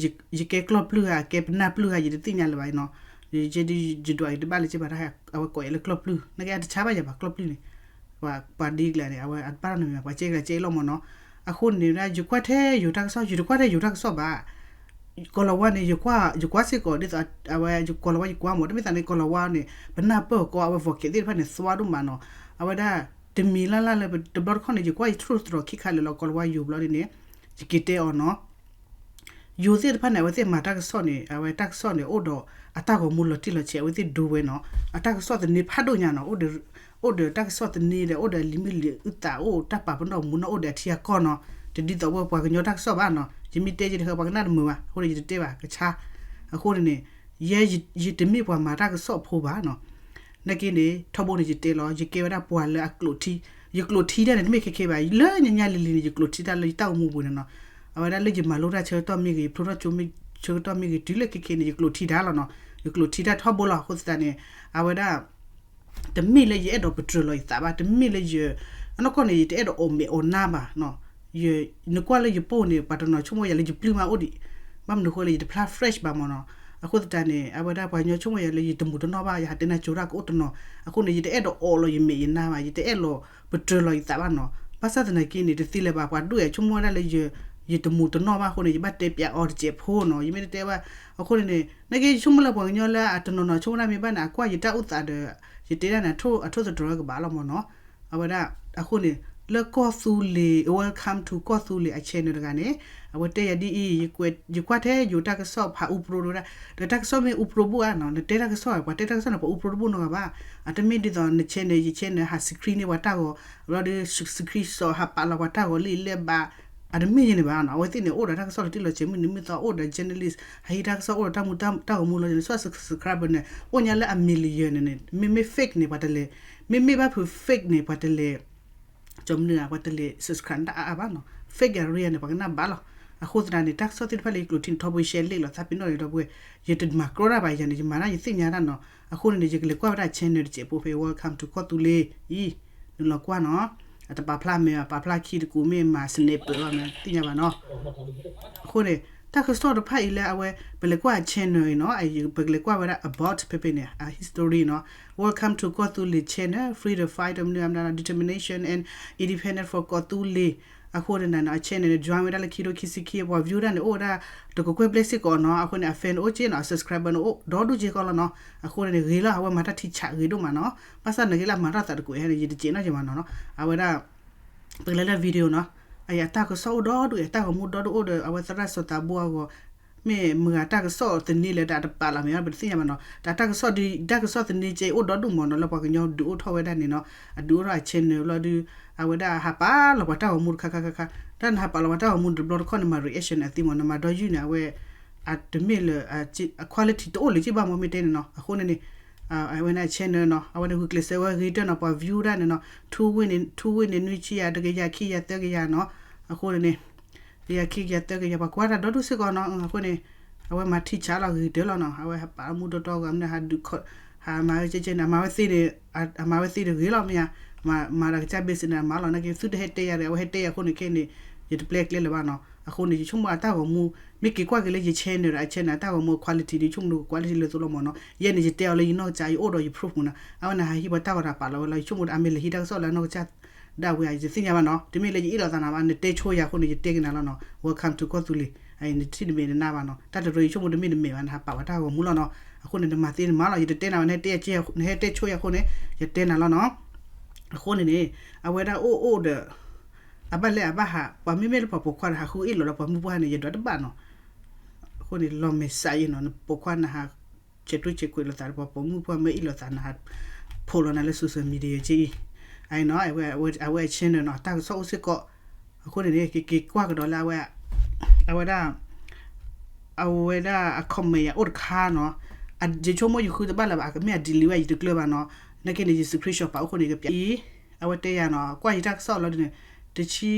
ကဲကျီၢ်ပျုၢ်ဧါ ကဲပနၢ်ပျုၢ်ဧါ ယတသ့ၣ်ညါလၢၤဘၣ်နီၤ ယဒွးအံၤတဘၣ်လၢၤဘၣ် အဝဲကိးယၤလၢကျီၢ်ပျုၢ် နာ်က့အတဆါဘၣ်ယၤဘၣ် ကျီၢ်ပျုၢ်န့ၣ် ပှၤဒ်ကျါန့ၣ် အဝဲအတဘၣ်နီတမံၤဘၣ် ပှၤကဲကျါကဲလီၤမ့ၢ်နီၤ အဃိန့ၣ် ယကွၢ်ထဲယိၤတၢ်ကစီၣ် ယတကွၢ်ထဲယိၤတၢ်ကစီၣ်ဘၣ် ကီၤလၤဝါန့ၣ် ယကွၢ်စ့ၢ်ကီး ဒ်သိးအဝဲကီၤလၤဝါယကွၢ်မ့ၢ် တမ့ၢ်သးန့ၣ် ကီၤလၤဝါန့ၣ် ပနၢ်ပၢၢ်ကီး အဝဲ vocab သ့ၣ်တဖၣ်န့ၣ် သွါဒိၣ်မးနီၤ အဝဲဒၣ် တမံၤလၢ်လၢ်လၢ တဘျီတခီၣ်န့ၣ် ယကွၢ်ယထြိၣ်သတြီၤခံခါလၢာ်လီၤ ကီၤလၤဝါယိၤဘျီဒ်န့ၣ် ယက့ၤတဲအီၤနီၤ ယိၤသ့ၣ်တဖၣ်န့ၣ် အဝဲသ့ၣ်မၤတၢ်ကစီၣ်န့ၣ် အဝဲတၢ်ကစီၣ်န့ၣ် အိၣ်ဒီးအတၢ်ဂီၤမူလီၤတံၢ်လီၤဆဲး အဝဲသ့ၣ်ဒိဝဲနီၤ အတၢ်ကစီၣ်သန့ဖးဒိၣ်ညါနီၤ အိၣ်ဒီးတၢ်ကစီၣ်သန့ဒီး အိၣ်ဒီးအလံာ်မုၢ်လံာ်အုၣ်သး အိၣ်တၢ်ပာ်ပနီၣ်မူနီၣ် အိၣ်ဒီးအထံအကီၢ်နီၤ တဒ်သိးဝဲပှၤကညီတၢ်ကစီၣ်ဘၣ်နီၤ ယမ့ၢ်တဲယတဟၢ ပှၤကနၣ်တမုာ်ဘၣ် အဃိန့ၣ် ယတတဲဘၣ် ကဆါ အဃိန့ၣ်န့ၣ် ယဲ ယတမ့ၢ်ပှၤမၤတၢ်ကစီၣ်ဖိဘၣ်နီၤ နာ်က့န့ၣ် ထီဘိန့ၣ် ယတဲလီၤ ယကဲဝဲဒၣ်ပှၤလၢအကျိာ်ထံ ယကျိာ်ထံတၢ်န့ၣ် တမ့ၢ်ခဲခဲဘၣ် လၢညါညါလံၤလံၤန့ၣ် ယကျိာ်ထံတၢ်လၢယတၢ်အိၣ်မူပူၤန့ၣ်နီၤ အဝဲဒၣ်လၢယမၤလိတၢ်ဆၢကတီၢ်မ့ၢ်ဂ့ၤ ယဖျိထီၣ်ကၠိဆၢကတီၢ်မ့ၢ်ဂ့ၤ တုၤလၢခဲခဲန့ၣ် ယကျိာ်ထံတၢ်လီၤနီၤ ယကျိာ်ထံတၢ်ထီဘိလီၤ အဃိသတးန့ၣ် အဝဲဒၣ် တမ့ၢ်လၢယအဲၣ်ဒိးပတြၢၤလီၤယသးဘၣ် တမ့ၢ်လၢယ အနီၢ်ကီၢ်န့ၣ် ယတအဲၣ်ဒိးအီၣ်မဲာ်အီၣ်နါဘၣ် နကွၢ်လၢယပိၢ်န့ၣ် ပှၤတနီၤဆိကမိၣ်ယၤလၢယပျုၢ်မးအိၣ်ဒံး ဘၣ်မနုၤဃိလၢယတဖျါ fresh ဘၣ်မ့ၢ်နီၤ အဃိသတးန့ၣ် အဝဲဒၣ်ပှၤကညီဆိကမိၣ်ယၤလၢယတမူးတနီၣ်ဘၣ်, ယဟးတဲနၤကၠိတၢ်ကအိၣ်တနီၤ, အဃိန့ၣ် ယတအဲၣ်ဒိးအီလီၤယမဲာ်ယနါဘၣ်, ယတအဲၣ်လီၤပတြၢၤလီၤယသးဘၣ်နီၤ. ဘၣ်ဆၣ်သနာ်က့န့ၣ် တသ့လၢၤဘၣ်, ပှၤဒိၣ်ယၤဆိကမိၣ်ဝဲဒၣ်လၢ ယတမူးတနီၣ်ဘၣ်အဃိန့ၣ် ယဘၣ်တဲပျးအီၤတစဲးဖိနီၤ, ယမ့ၢ်တတဲဘၣ်. အဃိန့ၣ်န့ၣ် နာ်က့ယဆိကမိၣ်လၢပှၤကညီလၢအတနီၤနီၤဆိကမိၣ်တၢ်မ့ၢ်ဘၣ်န့ၣ် အကွၢ်ယတၢ်အိၣ်သးဒီး ယတဲဒၣ်န့ၣ် အထိၣ်သတြီၤဝဲကဘၣ်လီၤမ့ၢ်နီၤ. အဝဲဒၣ် အဃိန့ၣ် လၢကီၢ်သူလ့ၤ Welcome to ကီၢ်သူလ့ၤအ channel တဂၤန့ၣ် အဝဲတဲယၤဒ်အံၤ, ယကွၢ်ထဲယိၤတၢ်ကစီၣ်ဖးအူပြိ တဲဝဲဒၣ်, ဒီးတၢ်ကစီၣ်မ့ၢ်အူပြိဘူၣ်ဧါနီၤ, နတဲတၢ်ကစီၣ် ပှၤတဲတၢ်ကစီၣ်န့ၣ် ပှၤအူပြိတဘူၣ်နီတဂၤဘၣ်. အတမ့ၢ်ဒ်သိးန channel ယ channel ဟး screen န့ၢ်ပှၤတၢ်ဂီၤ, လီၤဒီး screenshot ဟးပာ်လီၤပှၤတၢ်ဂီၤလံာ်လဲၢ်ဘၣ်. အတမ့ၢ်ယဲန့ၣ်ဘၣ်နီၤ, အဝဲသ့ၣ်န့ၣ် အိၣ်ဒီးတၢ်ကစီၣ်လီၤတံၢ်လီၤဆဲး မုၢ်နံၤမုၢ်သီ အိၣ်ဒီး journalist ဟးဟံးတၢ်ကစီၣ် အိၣ်ဒီးတၢ်မူတၢ်ဂီၤမူလီၤန့ၣ် subscriber န့ၣ် အိၣ်ညါလၢအ million န့ၣ်န့ၣ် မ့မ့ၢ် fake န့ၣ် ပှၤတလဲၤ, မ့မ့ၢ်ဘၣ်ဖုး fake န့ၣ် ပှၤတလဲၤ ကၠီမနုၤဧါ ပှၤတလဲၤ subscribe တၢ်အါအါဘၣ်နီၤ, fake ယၤ real န့ၣ် ပှၤကနၣ်ဘၣ်လီၤ. အဃိသတးန့ၣ် တၢ်ကစီၣ်သ့ၣ်တဖၣ်လၢယကျိးထံန့ၣ် ထီဘိ share link လီၤ သးပ့ၤနီၣ်ဒီးဒီပုၢ်ဝဲၢ်, ယတမၤကြီတၢ်ဘၣ်ယၤန့ၣ် ယမၤတၢ်ယသ့ၣ်ညါတၢ်နီၤ. အဃိန့ၣ်န့ၣ် ယကလဲၤကွၢ်ဝဲဒၣ် channel တစဲးဖိဖဲ Welcome to ကီၢ်သူလ့ၤအံၤ, နလီၤကွၢ်နီၤ, အတပာ်ဖျါမဲာ်ဘၣ်, ပာ်ဖျါခံတကူးမ့ၢ်မၤ sniper ဘၣ်မ့ၢ်သ့ၣ်ညါဘၣ်နီၤ. အဃိန့ၣ် တၢ်ကစီၣ်တဖၣ်အံၤလၢအဝဲ ပလဲၤကွၢ် channel အံၤနီၤ, ပကလဲၤကွၢ်ဝဲဒၣ် about ဖဲဖဲန့ၣ် အ history နီၤ, Welcome to ကီၢ်သူလ့ၤ channel, freedom fighter မနုၤ determination and independence for ကီၢ်သူလ့ၤ. အဃိန့ၣ် အ channel န့ၣ် join ဝဲဒၣ်လၢခံထိခံဆံခံ, ပှၤ view ဒၣ်န့ၣ် အိၣ်ဝဲဒၣ် တကကွဲၢ်ဘျဲၣ်စ့ၢ်ကီးနီၤ. အဃိန့ၣ် အ fan အိၣ်က့နီၤ, အ subscriber န့ၣ် အိၣ်ဒီဒူၣ်က့ကီလီၤနီၤ. အဃိန့ၣ် ဂ့ၤလီၤ အဝဲမၤတၢ်ထံဆးဂ့ၤဒိၣ်မးနီၤ. ဘၣ်ဆၣ်နာ်က့လၢအမၤထီၣ်သးတကူးဟဲန့ၣ် ယတစဲးနီၣ်က့မးနီၤနီၤ. အဝဲဒၣ် ပကလဲၤလၢ video နီၤ, အတၢ်ကစီၣ်အိၣ်ဒီဒူၣ်, တၢ်ဂီၤမူဒီဒူၣ်အိၣ်ဒီး အဝဲသရၣ်စီၤသးဘိအဂီၢ်, မ့ၢ်မုၢ်ဂၤတၢ်ကစီၣ်သန့လၢတၢ်တပာ်လီၤမ့ၢ် ပတသ့ၣ်ညါဘၣ်နီၤ. တၢ်ကစီၣ်ဒ် တၢ်ကစီၣ်သန့ကဲအိၣ်ဒီဒူၣ်မးနီၤ, လၢပှၤကညီဒုးအိၣ်ထီၣ်ဝဲဒၣ်န့ၣ်နီၤ, အဒုးအိၣ်ထီၣ်အ channel လီၤဒီး အဝဲဒၣ်ဟးပာ်လီၤပှၤတၢ်ဂီၤမူတခါခါခါခါ, တၢ်နဟးပာ်လီၤပှၤတၢ်ဂီၤမူတဘျီတခီၣ်န့ၣ် မၤ reaction န့ၣ် အသ့မးနီၤ, မၤဒီယုၢ်န့ၣ် အဝဲ အတမ့ၢ်လၢ အ quality တအိၣ်လၢၤက့ဘၣ်မ့ၢ်မ့ၢ်တဲန့ၣ်နီၤ. အဃိန့ၣ်န့ၣ် အဝဲန့ၣ် channel နီၤ, အဝဲန့ၣ်ဂုာ်ကျဲးစၢးဝဲဂ့ၤတၢၢ်နီၤ, ပှၤ view ဒၣ်န့ၣ်နီၤ, ထူဝ့ၣ်န့ၣ် ထူဝ့ၣ်န့ၣ် နွံဆံယၤ တကယၤခံကယၤသၢကယၤနီၤ. အဃိန့ၣ်န့ၣ် တကယၤခံကယၤသၢကယၤ ပှၤကွၢ်တၢ်ဒီဒူၣ်စ့ၢ်ကီးနီၤ. အဃိန့ၣ် အဝဲမၤထံဆးလီၤဂ့ၤတၢၢ်လီၤနီၤ, အဝဲဟးပာ်မူတီတီဂီၤမနုၤ ဟးဒုးခီၣ် ဟးမၤဝဲကဲကဲန့ၣ် အမၤဝဲသ့န့ၣ် အမၤဝဲသ့တဂ့ၤလီၤမ့ၢ်ဧါ, မၤဒီးကစၢ် business န့ၣ် အမၤလီၤ နာ်က့ သုတဟဲတဲယၤဒီး အဝဲဟဲတဲယၤအဃိန့ၣ်ခဲန့ၣ် ယတပျဲကျဲလၢၤဘၣ်နီၤ. အဃိန့ၣ် ယဆိကမိၣ်အတၢ်ဂီၤမူ မ့ၢ်က့ၤကွၢ်က့ၤလၢယ channel ဒီး အ channel အတၢ်ဂီၤမူ quality ဒီး ယဆိကမိၣ် quality လၢသိလီၤမ့ၢ်နီၤ. ယဲန့ၣ် ယတဲအီၤလၢယနီၢ်ကစၢ် ယအိၣ်ဒီးယ proof မ့ၢ်နီၤ, အဝဲန့ၣ် ဟးဟံးပှၤတၢ်ဂီၤတၢ်ပာ်လီၤဝဲလီၤ. ယဆိကမိၣ်ဒီး အမ့ၢ်လဲၤဟံးတၢ်ကစီၣ်လၢအနီၢ်ကစၢ်ဒၣ်ဝဲဧါ ယတသ့ၣ်ညါဘၣ်နီၤ. တမ့ၢ်လၢယအ့ၣ်လိာ်သးနၤဘၣ်, နတဲဆိယၤအဃိန့ၣ် ယတဲက့ၤနၤလီၤနီၤ. Welcome to ကီၢ်သူလ့ၤ, နထံၣ်နမဲာ်နနါဘၣ်နီၤ, တၢ်တရၢယဆိကမိၣ်တမ့ၢ်နမဲာ်ဘၣ်, နဟးပာ်ဝဲတၢ်ဂီၤမူလီၤနီၤ. အဃိန့ၣ် နမၤသ့နမၤလီၤ, ယတတဲနၤဘၣ်, နဟဲတဲဆိယၤအဃိန့ၣ် ယတဲနၤလီၤနီၤ. အဃိန့ၣ်န့ၣ် အဝဲဒၣ်အိၣ်အိၣ်ဒီး အဘၣ်လဲၣ်အဘၣ်ဟး ပှၤမ့မ့ၢ်လၢပှၤပိာ်ခွါဒီး ဟးဃုအ့ၣ်လိာ်ဒီးပှၤမုၣ်ပှၢ်န့ၣ် ယဒွးတဘၣ်နီၤ. အဃိန့ၣ် လီၤမဲာ်ဆှးအံၤနီၤ, နပိာ်ခွါနဟး ဆဲးတွၢ်ဆဲးကွဲးလိာ်သးဒီးပှၤပိာ်မုၣ်ပှၢ်မ့ၢ်အ့ၣ်လိာ်သး နဟးဖိးလီၤနၤလၢ social media က့အံၤ, အအံၤနီၤ အဝဲ အဝဲ channel နီၤ တၢ်ကစီၣ်အိၣ်စ့ၢ်ကီး. အဃိန့ၣ်န့ၣ် ကက့ၤကွၢ်ကဒီးလၢအဝဲ အဝဲဒၣ် အဝဲဒၣ်အ comment ယၤအိၣ်တခါနီၤ, ယဆိကမိၣ်ယဃုတဘၣ်လၢၤဘၣ်, မ့ၢ်အ delete ဝဲယတကျၢၤဘၣ်နီၤ, နာ်က့န့ၣ် ယ screenshot ပာ်အိၣ်ဃိန့ၣ် ယကပျးအံၤ, အဝဲတဲယၤနီၤ ကွၢ်ယတၢ်ကစီၣ်လီၤဒ်န့ၣ် တဆံ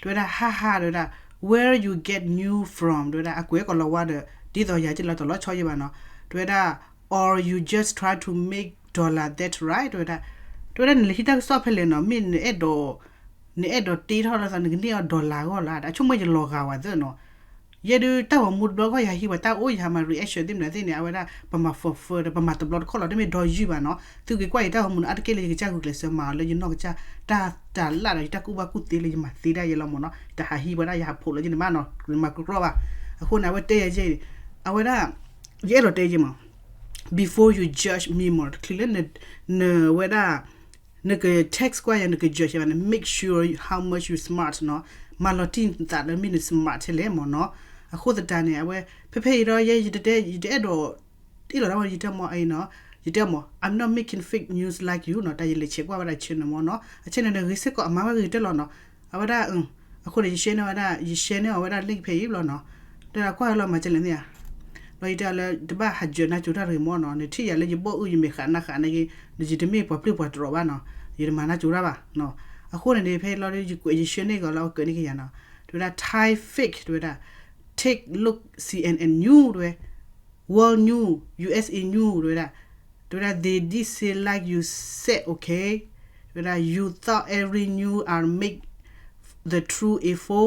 တဲဝဲဒၣ် ဟါဟါ တဲဝဲဒၣ် where you get news from တဲဝဲဒၣ် အကွဲးကီးလီၤဝါဒီး ဒ်သိးယၤက့ၤလီၤတလီၤဆီယဲဘၣ်နီၤ, တဲဝဲဒၣ် or you just try to make dollar that right တဲဝဲဒၣ်, တဲဝဲဒၣ်နလဲၤဟံးတၢ်ကစီၣ်ဖဲလဲၣ်နီၤ, မ့ၢ်နအဲၣ်ဒိး နအဲၣ်ဒိးတ့ထီၣ်လၢသး နကန့ၢ်အီၤ dollar ဂီၢ်လၢ်, အဆိကမိၣ်ယလီၤဂာ်ဝဲသၢနီၤ. ယဲဒုးတၢ်ဂီၤမူတဘျီတခီၣ် ယဟးဟံးပှၤတၢ်အိၣ် ယဟးမၤ reaction သ့ၣ်မနုၤသ့ၣ်န့ၣ် အဝဲဒၣ် ပမၤ forward ဒီး ပမၤတဘျီတခီၣ်လီၤ, တမ့ၢ်ဒီယုၢ်ဘၣ်နီၤ. သုက့ၤကွၢ်ယတၢ်ဂီၤမူန့ၣ် အါတက့ၢ်လၢယကစၢ်ဂုာ်ကျဲးစၢးမၤအီၤလၢယနီၢ်ကစၢ် တၢ်တၢ်လၢ်ဒီး ယတၢ်ကူၣ်ဘၣ်ကူၣ်သ့လၢယမၤသ့ဒၣ်ယဲလီၤမ့ၢ်နီၤ. တဟးဟံးဝဲဒၣ် ယဟးဖိးလီၤယန့ၣ်မးနီၤ, မၤကြၢးကြၢးဘၣ်. အဃိန့ၣ် အဝဲတဲယၤယဲ အဝဲဒၣ် ယအဲၣ်ဒိးတဲယဲမး before you judge me မး တချုးလၢ နဝဲဒၣ် နက text ကွၢ်ယၤ နက judge ယၤဘၣ်န့ၣ် make sure how much you smart နီၤ, မၤလီၤတံၢ်နသးလၢမ့ၢ်န smart ထဲလဲၣ်မ့ၢ်နီၤ. အဃိသတးန့ၣ် အဝဲ ဖဲဖဲအံၤဒီး ယဲယတတဲ ယတအဲၣ်ဒိး အ့ၣ်လိာ်တၢ်ဝဲ ယတဲမ့ၢ်အံၤနီၤ, ယတဲမ့ၢ် I'm not making fake news like you နီၤ, တၢ်ယလဲၤဆဲးကွၢ်ဝဲဒၣ် channel မ့ၢ်နီၤ, အ channel န့ၣ်ဂ့ၤစ့ၢ်ကီး အမၤဝဲဂ့ၤတၢၢ်လီၤနီၤ. အဝဲဒၣ် အဃိန့ၣ် ယ share န့ၢ်ဝဲဒၣ် ယ share န့ၢ်အီၤဝဲဒၣ် link ဖဲအံၤဘျီနီၤ, တဲဒၣ်ကွၢ်လီၤမၤကလဲၣ်သ့ဧါ လီၤယတဲအီၤလၢ တဘၣ်ဟးယၢၤနါကၠိတၢ်တဂ့ၤမ့ၢ်နီၤ, နထံၣ်ယၤလၢယဘီၣ်အုၣ်ယမဲာ်ဃးနါဃးန့ၣ်ဂ့ၤ, ယတမ့ၢ်ပှၤပျုၢ်ပှၤတြီၤဘၣ်နီၤ, ယတမၤနါကၠိတၢ်ဘၣ်. အဃိန့ၣ်န့ၣ် ဖဲလီၤဒီး ယကွဲး ယ share န့ၢ်ကီးလၢ အဝဲကွဲးန့ၢ်က့ၤယၤနီၤ, တဲဝဲဒၣ် Thai fake တဲဝဲဒၣ် take look CNN news တဲဝဲ World News, USA News တဲဝဲဒၣ်, တဲဝဲဒၣ် they did say like you said, okay, တဲဝဲဒၣ် you thought every news are make the true info,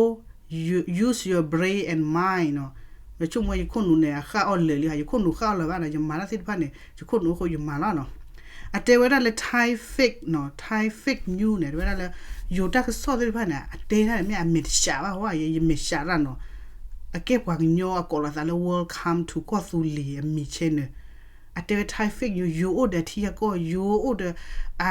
you use your brain and mind နီၤ. ယဆိကမိၣ်ယခိၣ်နူာ်န့ၣ် အဃၣ်အီၣ်လၢာ်လံဟါ, ယခိၣ်နူာ်ဃၣ်အီၣ်လၢာ်ဘၣ်ဒီး ယမၤတၢ်သ့ၣ်တဖၣ်န့ၣ် ယခိၣ်နူာ်အိၣ်ဃိယမၤလီၤနီၤ. အတဲဝဲဒၣ်လၢ Thai fake နီၤ, Thai fake news န့ၣ် တဲဝဲဒၣ်လၢ ယိၤတၢ်ကစီၣ်သ့ၣ်တဖၣ်န့ၣ် အတဲဒၣ်န့ၣ် မ့ၢ်အမဲာ်တဆှးဘၣ်ဟီ, ယမဲာ်ဆှးတၢ်နီၤ. အကဲပှၤကညီအကိးလီၤသးလၢ Welcome to ကီၢ်သူလ့ၤအမံၤ channel အတဲဝဲ Thai fake news ယိၤအိၣ်ဒီးအထံအကီၢ်, ယိၤအိၣ်ဒီး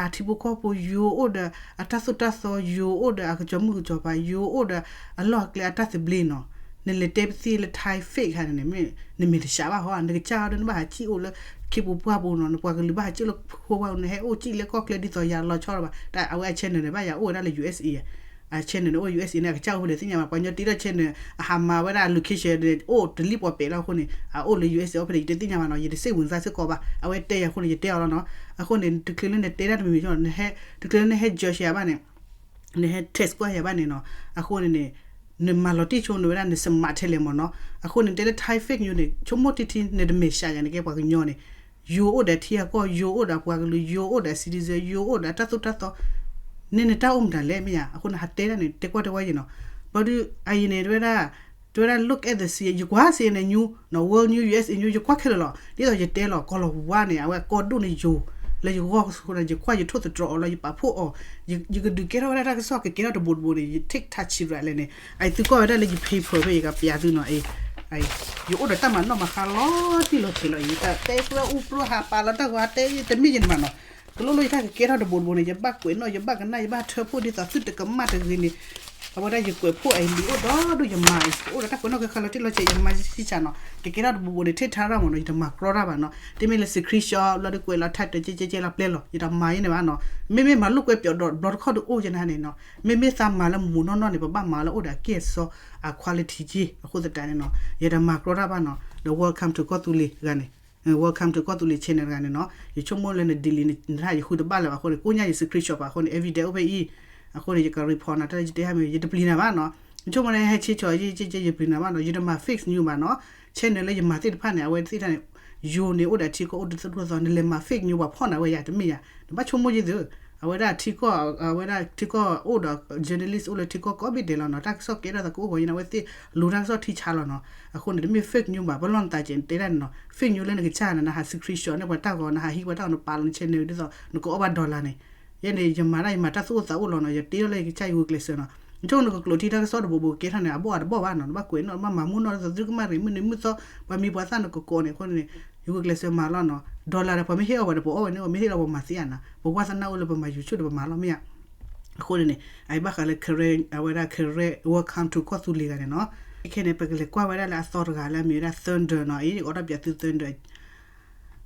အထံဖိကီၢ်ဖိ, ယိၤအိၣ်ဒီးအတၢ်သိၣ်တၢ်သီ, ယိၤအိၣ်ဒီးအကစီၤမုၢ်ကစီၤပၤ, ယိၤအိၣ်ဒီးအလီၢ်အကျဲအတၢ်သဘျ့နီၤ. နလဲၤတဲပသံလၢ Thai fake ခါန့ၣ် နမ့ၢ်တဆှးဘၣ်ဟီ, နကစၢ်အီၤဒီး နဘၣ်ဟးစံၣ်အိၣ်လၢခ့ပူၤပှၢ်ပူၤနီၤ, နပှၤကလုာ်ဘၣ်ဟးစံၣ်လၢခိပှၢ်ပူၤ, နဟဲအိၣ်စံၣ်လၢကီၢ်ချၢဒ်သိးယၤလီၤဆီလီၤဘၣ်. တၢ်အဝဲအ channel န့ၣ် ဘၣ်ယၤအိၣ်ဝဲဒၣ်လၢ USA အ channel န့ၣ် အိၣ် USA န့ၣ် အကစၢ်အိၣ်ဖဲလဲၣ်သ့ၣ်ညါဘၣ်, ပှၤကညီတ့ထီၣ် channel အဟးမၤဝဲဒၣ် location န့ၣ် အိၣ်တလံၣ်ပီၣ်ပဲးလီၤအဃိန့ၣ် အအိၣ်လၢ USA အိၣ်ဖဲလဲၣ် ယတသ့ၣ်ညါဘၣ်နီၤ, ယတစိတ်ဝင်စားစ့ၢ်ကီးဘၣ်. အဝဲတဲယၤအဃိန့ၣ် ယတဲအီၤလီၤနီၤ. အဃိန့ၣ် တချုးလၢနတဲတၢ်တမံၤမံၤ, တချုးလၢနဟဲ judge ယၤဘၣ်န့ၣ် နဟဲ test ကွၢ်ယၤဘၣ်န့ၣ်နီၤ, အဃိန့ၣ်န့ၣ် နမၤလီၤတံၢ်ဆိနဝဲဒၣ် နစမးထဲလဲၣ်မ့ၢ်နီၤ. အဃိန့ၣ် တဲလၢ Thai fake news န့ၣ် ဆိကမိၣ်ထံထံ နတမဲာ်ဆှးယၤ နကဲပှၤကညီန့ၣ်, ယိၤအိၣ်ဒီးထံအကီၢ်, ယိၤအိၣ်ဒီးပှၤကလုာ်, ယိၤအိၣ်ဒီး citizen, ယိၤအိၣ်ဒီးတၢ်သိၣ်တၢ်သီ, န့ၣ်နတၢ်အိၣ်မတၤလဲၣ်မ့ၢ်ယါ. အဃိန့ၣ် ဟးတဲဒၣ်န့ၣ် တဲကွၢ်တဲဝဲယဲနီၤ. ဘျီဒုး အအံၤန့ၣ် တဲဝဲဒၣ် တဲဝဲဒၣ် look at the C N N, ယကွၢ် C N N news နီၤ, world news, USA news ယကွၢ်ခဲလၢာ်လီၤ. ဒ်သိးယတဲလီၤ ကီၢ်လီၤဝါန့ၣ် အဝဲအကီၢ်ဒိၣ်န့ၣ်ယိၤ လၢယဂီၢ်အဃိန့ၣ် ယကွၢ်ယထိၣ်သတြီၤအီၤလီၤ, ယပာ်ဖှိၣ်အီၤ, ယကဒုးကဲထီၣ်ဝဲဒၣ်တၢ်ကစီၣ် ကကဲထီၣ်တဘိးတဘိးန့ၣ် ယ take ထးဆံးရးလဲၣ်န့ၣ်, အအံၤသုကွၢ်ဝဲဒၣ်လၢယ paper ဖဲယကပျးသုနီၤ, ယအိၣ်ဒီးတၢ်မၤနီၣ်မၤဃါလီၤတံၢ်လီၤဆဲးလီၤ, ယတတဲကြၢးအူကြၢးဟးပာ်လီၤတၢ်ဂီၤ တဲတမ့ၢ်ယန့ၣ်ဘၣ်နီၤ. ကလိလိယတၢ်ကကဲထီၣ်တဘိးတဘိးန့ၣ် ယဘၣ်ကွဲးနီၣ် ယဘၣ်ကနၣ် ယဘၣ်ထၢဖှိၣ်ဒ်သိးသုတကမၣ်တဂ့ၤန့ၣ်, အဝဲဒၣ်ယကွဲးဖှိၣ်အံၤလံအိၣ်ဒီးဒိၣ်ယမၤအံၤ အိၣ်ဒီးတၢ်ကွဲးနီၣ်ကဲခါလီၤတံၢ်လီၤဆဲး ယမၤယဆံၣ်ဆးနီၤ, ကကဲထီၣ်တဘိးဘိးန့ၣ် ထဲထါရၣ်မ့ၢ်နီၤ, ယတမၤကြီတၢ်ဘၣ်နီၤ, တမ့ၢ်လၢ screenshot ဘျီဒုးကွဲးလီၤ title ကဲကဲကဲလီၤပျဲလီၤ ယတမၤယဲန့ၣ်ဘၣ်နီၤ, မ့မ့ၢ်မၤလိာ်ကွဲပျီဒီးဘျီတခီၣ်ဒုးအိၣ်ယဲန့ၣ်န့ၣ်နီၤ, မ့မ့ၢ်သးမၤလၢမူးနီၢ်နီၢ်န့ၣ် ပဘၣ်မၤလၢအိၣ်ဒီးအကဲၢ်အစီအ quality က့ အဃိသတးန့ၣ်နီၤ, ယတမၤကြီတၢ်ဘၣ်နီၤ, ဒီး welcome to ကီၢ်သူလ့ၤဂၤန့ၣ် welcome to ကီၢ်သူလ့ၤ channel တဂၤန့ၣ်နီၤ, ယဆိကမိၣ်လၢန delete နတၢ်ယဃုတဘၣ်လၢၤဘၣ်အဃိန့ၣ် ကိးညါယ screenshot ဘၣ်အဃိန့ၣ် evidence အိၣ်ဖဲအံၤ, အဃိန့ၣ် ယက report နၤတၢ်ယတဲဟဲမ့ၢ် ယတပျံၤနၤဘၣ်နီၤ, ယဆိကမိၣ်လၢဟဲဆ့ဆီးယဲ ယပျံၤနၤဘၣ်နီၤ, ယတမၤ fake news ဘၣ်နီၤ, channel လၢယမၤသ့ၣ်တဖၣ်န့ၣ် အဝဲသ့ၣ်တဖၣ်န့ၣ် ယိၤန့ၣ်အိၣ်ဒီးထံကီၢ်အိၣ်တသိၣ်တသိၣ် နလဲၤမၤ fake news ပှၤဖီၣ်နၤဝဲယၤတမ့ၢ်ယၤ, နဘၣ်ဆိကမိၣ်ယသု, အဝဲဒၣ်ထံကီၢ် အဝဲဒၣ်ထံကီၢ်အိၣ်ဒီး journalist အိၣ်လၢထံကီၢ်ကိးဘ့ၣ်ဒဲးလီၤနီၤ, တၢ်ကစီၣ်ကဲထီၣ်သးကအိၣ်ဂီၤယဲန့ၣ် အဝဲသ့ၣ်လူၤတၢ်ကစီၣ်ထံဆါလီၤနီၤ, အဃိန့ၣ် တမ့ၢ် fake news ဘၣ်, ပလီၢ်နသးကဲးတဲဒၣ်န့ၣ်နီၤ, fake news လၢနကစၢ်န့ၣ် နဟး screenshot န့ၢ်ပှၤတၢ်ဂီၤ နဟးဟံးပှၤတၢ်ဂီၤ နပာ်လီၤန channel ဒ်သိး နကအီၣ်ဘၣ် dollar န့ၣ်, ယဲန့ၣ် ယမၤတၢ်ယမၤတၢ်သူၣ်အိၣ်သးအိၣ်လီၤနီၤ, ယတ့ထီၣ်လၢယကစၢ်ယဂုာ်ကျဲးစၢးနီၤ, နဆိကမိၣ်နကကျိးထံတၢ်ကစီၣ်တဘိးဘိးကဲထီၣ်န့ၣ် အဘီၣ်အတဘီၣ်ဘၣ်နီၤ, နဘၣ်ကွဲးနီၣ် နဘၣ်မၤမူနီၣ်ဒ်သိးသုကမၣ်ရံၣ်မုၢ်နံၤမုၢ်သီ, ပှၤမံၤပှၤသၣ်နကကိးန့ၣ်အဃိန့ၣ် ယဂုာ်ကျဲးစၢးမၤလီၤနီၤ, dollar ဒီးပှၤမ့ၢ်ဟ့ၣ်အီၣ်ဝဲ ပအီၣ်ဝဲန့ၣ်, ပှၤမ့ၢ်ဟ့ၣ်လီၤပှၤမၤသ့ဧါနီၤ, ပဝါသနာအိၣ်လၢပမၤ YouTube ဒီးပမၤလီၤမ့ၢ်ဧါ, အဃိန့ၣ်န့ၣ် အဘၣ်ဃးလၢ Karen အဝဲဒၣ် Karen welcome to ကီၢ်သူလ့ၤဂၤန့ၣ်နီၤ, ခဲန့ၣ် ပကလဲၤကွၢ်ဝဲဒၣ်လၢအသီတဂၤလၢအမံၤဝဲဒၣ် Thunder နီၤ, အံၤ ယအိးထီၣ်ပၠးသု Thunder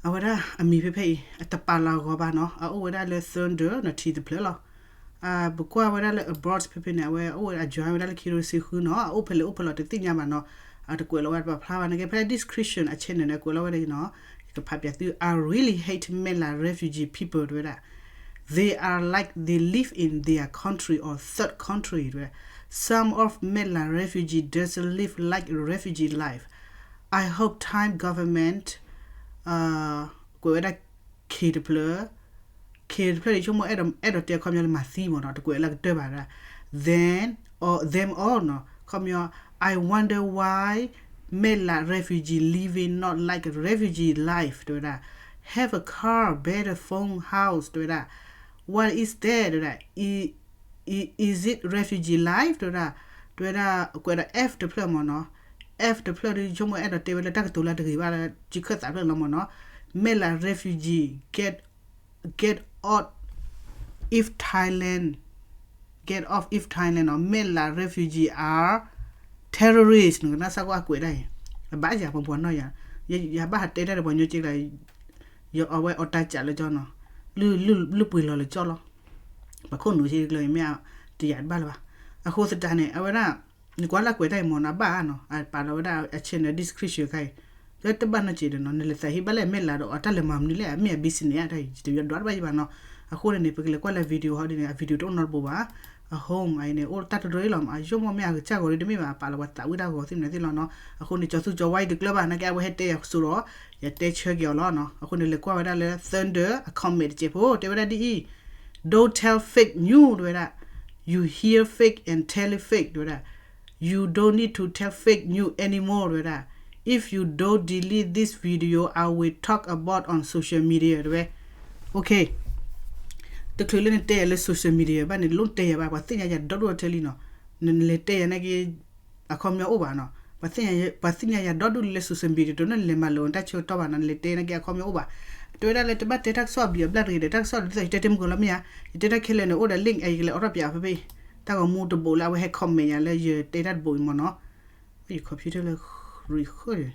အဝဲဒၣ်အမံၤဖဲဖဲအံၤ အတပာ်လီၤအဂီၤဘၣ်နီၤ, အအိၣ်ဝဲဒၣ်လၢ Thunder နီၤ ထံတဖျၢၣ်လီၤ, ပကွၢ်ဝဲဒၣ်လၢ abroad ဖဲဖဲန့ၣ် အဝဲအိၣ်ဝဲဒၣ် အ join ဝဲဒၣ်လၢခံကထိတဆံဃုနီၤ, အအိၣ်ဖဲလဲၣ်အိၣ်ဖဲလဲၣ်တသ့ၣ်ညါဘၣ်နီၤ, အတကွဲးလီၤဝဲပာ်ဖျါဘၣ်န့ၣ်က့ ဖဲ description အ channel န့ၣ် ကွဲးလီၤဝဲဒၣ်နီၤ, ယကဖးပၠးသု I really hate မဲၢ်လး refugee people တဲဝဲဒၣ်, they are like they live in their country or third country တဲဝဲဒၣ်, some of မဲၢ်လး refugee doesn't live like refugee life, I hope Thai government ကွဲးဝဲဒၣ် K တဖျၢၣ်, K တဖျၢၣ်န့ၣ် ဆိကမိၣ်အဲၣ်ဒိးတဲအခီပညီလၢမၤသံမ့ၢ်နီၤ, တကွဲးလၢကတၢၢ်ဘၣ်ဒၣ်, then or them all နီၤ, ခီပညီ I wonder why မဲၢ်လး refugee living not like refugee life တဲဝဲဒၣ်, have a car, better phone, house တဲဝဲဒၣ်, what is that တဲဝဲဒၣ်, is it refugee life တဲဝဲဒၣ်, တဲဝဲဒၣ် ကွဲးဒီး F တဖျၢၣ်မ့ၢ်နီၤ, F တဖျၢၣ်ဒုး ဆိကမိၣ်အဲၣ်ဒိးတဲဝဲလၢတၢ်ကတိၤလၢတဂ့ၤဘၣ်လၢ ကခၢၣ်သးဖျၢၣ်လီၤမ့ၢ်နီၤ, မဲၢ်လး refugee get get off if Thailand, get off if Thailand နီၤ, မဲၢ်လး refugee are terrorist နကနၣ်စ့ၢ်ကီးအကွဲးဒၣ်အံၤ, အဘၣ်ယၤပှၤပှၤနီၢ်ယၤ, ယဘၣ်ဟးတဲတၢ်ဒီးပှၤကညီက့လီၤ, ယအီၣ်ဝဲအီၣ်တၢ်ကးလၢကၠီနီၤ, လုၢ်ပှ့ၤလီၤလၢကၠီလီၤ, ပှၤခိၣ်နူာ်က့ကျၢၤမ့ၢ်တယာ်တဘၣ်လၢၤဘၣ်, အဃိသတးန့ၣ် အဝဲဒၣ် နကွၢ်လၢကွဲးတၢ်အံၤမ့ၢ်နီၤ အဘၣ်နီၤ, အပာ်လီၤဝဲဒၣ်အ channel description ခါအံၤ, လၢတဘၣ်နီၢ်က့ၤဒီးနီၤ နလဲၤသးဟ့ၣ်ဘၣ်လၢမဲၢ်လးဒီးအတၢ်လဲၤမၤမနုၤလဲၣ် အမ့ၢ်အ business တၢ်အံၤ ယတယီဒွးတဘၣ်ယဘၣ်နီၤ, အဃိန့ၣ်န့ၣ် ပကလဲၤကွၢ်လၢ video ဟီဒ်န့ၣ် အ video တအိၣ်နီတဘိးဘၣ်, အ home အံၤန့ၣ် အိၣ်တၢ်တရၢအံၤလီၤမး အယိၣ်မိၢ်မ့ၢ်အကစၢ်ဂီၤဒ်တမ့ၢ်ဘၣ် အပာ်လီၤပှၤသးဝံၣ်တၢ်ဂီၤသ့ၣ်မနုၤသ့ၣ်လီၤနီၤ, အဃိန့ၣ် ကၠီသူကၠီဝါအံၤတကျၢၤဘၣ် နာ်က့အဝဲဟဲတဲယၤစိဒီး ယတဲဆၢက့ၤအီၤလီၤနီၤ, အဃိန့ၣ် လဲၤကွၢ်ဝဲဒၣ်လၢ Thunder အ comment တစဲးဖိ တဲဝဲဒၣ်ဒ်အံၤ, Don't tell fake news တဲဝဲဒၣ်, You hear fake and tell it fake တဲဝဲဒၣ်, You don't need to tell fake news anymore တဲဝဲဒၣ်, if you don't delete this video, I will talk about on social media တဲဝဲ. Okay, တချုးလၢနတဲယၤလၢ social media ဘၣ်န့ၣ် လိၣ်တဲယၤဘၣ်, ပှၤသ့ၣ်ညါယၤဒီဒူၣ်ထဲလံနီၤ. နလဲၤတဲယၤနာ်က့ အခီပညီအိၣ်ဘၣ်နီၤ. ပှၤသ့ၣ်ညါယၤဒီဒူၣ်လၢ social media တနီၤ နလဲၤမၤလိာ်တၢ်ဆၢကတီၢ်ဘၣ်နီၤ, နလဲၤတဲနာ်က့ အခီပညီအိၣ်ဘၣ်. တဲဝဲဒၣ်လၢ တဘၣ်တဲတၢ်ကစီၣ်အဘျုးအဘျၣ်တဂ့ၤဒီး တၢ်ကစီၣ်ဒ်သိးယတဲတမုာ်လီၤမ့ၢ်ဧါ. ယတဲတၢ်ခဲလၢာ်န့ၣ် အိၣ်ဒီး link အဲ ယကလဲၤအိးထီၣ်ပၠးဖဲဖဲအံၤ. တၢ်ဂီၤမူတဘိးလၢအဝဲဟဲ comment ယၤလၢယတဲတၢ်တဘိးအံၤမ့ၢ်နီၤ. ယ computer လၢ ရံၣ်ဃၢၣ်န့ၣ်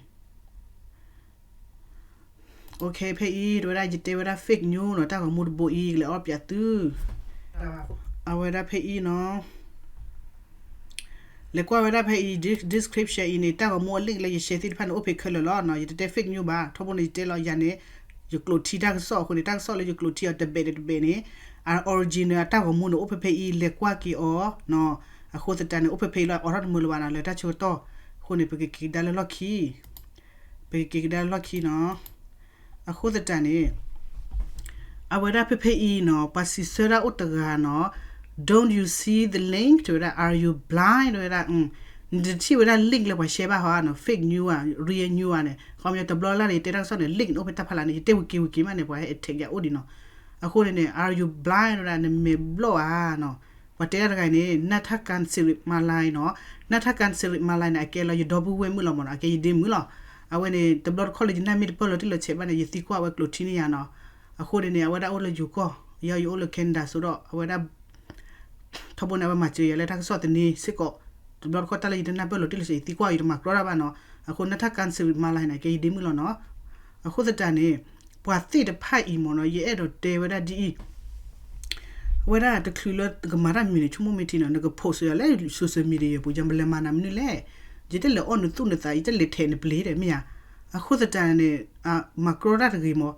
Okay, ဖဲအံၤ တဲဝဲဒၣ် ယတဲဝဲဒၣ် fake news နီၤ, တၢ်ဂီၤမူတဘိးအံၤ ယကလဲၤအိးပၠးသု. အဝဲဒၣ်ဖဲအံၤနီၤ, လဲၤကွၢ်ဝဲဒၣ်ဖဲအံၤ description အံၤန့ၣ် တၢ်ဂီၤမူအ link လၢယ share သ့ၣ်တဖၣ်န့ၣ် အိၣ်ဖဲခဲလၢာ်လီၤနီၤ. ယတတဲ fake news ဘၣ်, ထီဘိန့ၣ် ယတဲလီၤယၤန့ၣ် ယကျိာ်ထံတၢ်ကစီၣ်အဃိန့ၣ် တၢ်ကစီၣ်လၢယကျိာ်ထံအီၤတဘဲးန့ၣ်တဘဲးန့ၣ် အ original အတၢ်ဂီၤမူန့ၣ် အိၣ်ဖဲဖဲအံၤ လဲၤကွၢ်က့ၤအီၤနီၤ. အဃိသတးန့ၣ် အိၣ်ဖဲဖဲအံၤလီၤ အိးထီၣ်တမုာ်လၢၤဘၣ်နီၤ လၢတၢ်ဆၢကတီၢ်အဃိန့ၣ် ပကက့ၤကဒါလၢလီၢ်ခံ ပကက့ၤကဒါလၢလီၢ်ခံနီၤ. အဃိသတးန့ၣ် အဝဲဒၣ်ဖဲဖဲအံၤနီၤ ပှၤစံးဆၢဒၣ်အိၣ်တဂၤနီၤ, Don't you see the link? တဲဝဲဒၣ် Are you blind? တဲဝဲဒၣ် နတထံၣ်ဝဲဒၣ် link လၢပှၤ share ဘၣ်ဟီဧါနီၤ, fake news ဧါ real news ဧါန့ၣ်. ခီပညီတဘျီလၢ်န့ၣ် ယတဲတၢ်ကစီၣ်န့ၣ် link န့ၣ် အိၣ်ဖဲတၢ်ဖီလာ်န့ၣ် ယတဲဝံၤက့ၤဝံၤက့ၤမးန့ၣ် ပှၤဟဲ attack ယၤအိၣ်ဒံးနီၤ. အဃိန့ၣ်န့ၣ် Are you blind? တဲဝဲဒၣ် နမဲာ်ဘျီၣ်ဧါနီၤ. ပှၤတဲတၢ်တဂၤန့ၣ် နၢ်ထၢ်ကၣ်စံရံးမၤလၤနီၤ, နၢ်ထၢ်ကၣ်စံရံးမၤလၤန့ၣ် အကဲလီၤယဒီပုၢ်ဝဲၢ်မုၣ်လီၤမ့ၢ်နီၤ, အကဲယဒ့မုၣ်လီၤ. အဝဲန့ၣ် တဘျီတခီၣ်လၢယနၢ်မ့ၢ်တပၢၢ်လီၤတံၢ်လီၤဆဲးဘၣ်န့ၣ် ယသံကွၢ်ဝဲကျိာ်ထံန့ၢ်ယၤနီၤ. အဃိန့ၣ်န့ၣ် အဝဲဒၣ်အိၣ်လၢယိၤကီၢ်, ယၤယအိၣ်လၢ Canada စိဒီး အဝဲဒၣ် ထီဘိန့ၣ် အဝဲမၤစၢၤယၤလၢတၢ်ကစီၣ်သန့စ့ၢ်ကီး, တဘျီတခီၣ်တၢ်လၢယတနၢ်ပၢၢ်လီၤတံၢ်လီၤဆဲး ယသံကွၢ်အီၤ ယတမၤကြီတၢ်ဘၣ်နီၤ. အဃိ နၢ်ထၢ်ကၣ်စံရံးမၤလၤန့ၣ် အကဲယဒ့မုၣ်လီၤနီၤ. အဃိသတးန့ၣ် ပှၤသ့ၣ်တဖၣ်အံၤမ့ၢ်နီၤ ယအဲၣ်ဒိးတဲဝဲဒၣ်ဒ်အံၤ, အဝဲဒၣ်တချုးလၢနကမၤတၢ်မံၤန့ၣ် ဆိကမိၣ်မ့ၢ်ထံနီၤ, နက post ယၤလၢ social media ပူၤ ယမၤလဲၤမၤနၤမနုၤလဲၣ်. ယတလဲၤအီၣ်နသူၣ်နသး ယတလဲၤထဲးနပျ့ၤဒီးမ့ၢ်ဧါ. အဃိသတးန့ၣ် မၤကြီတၢ်တဂ့ၤမး,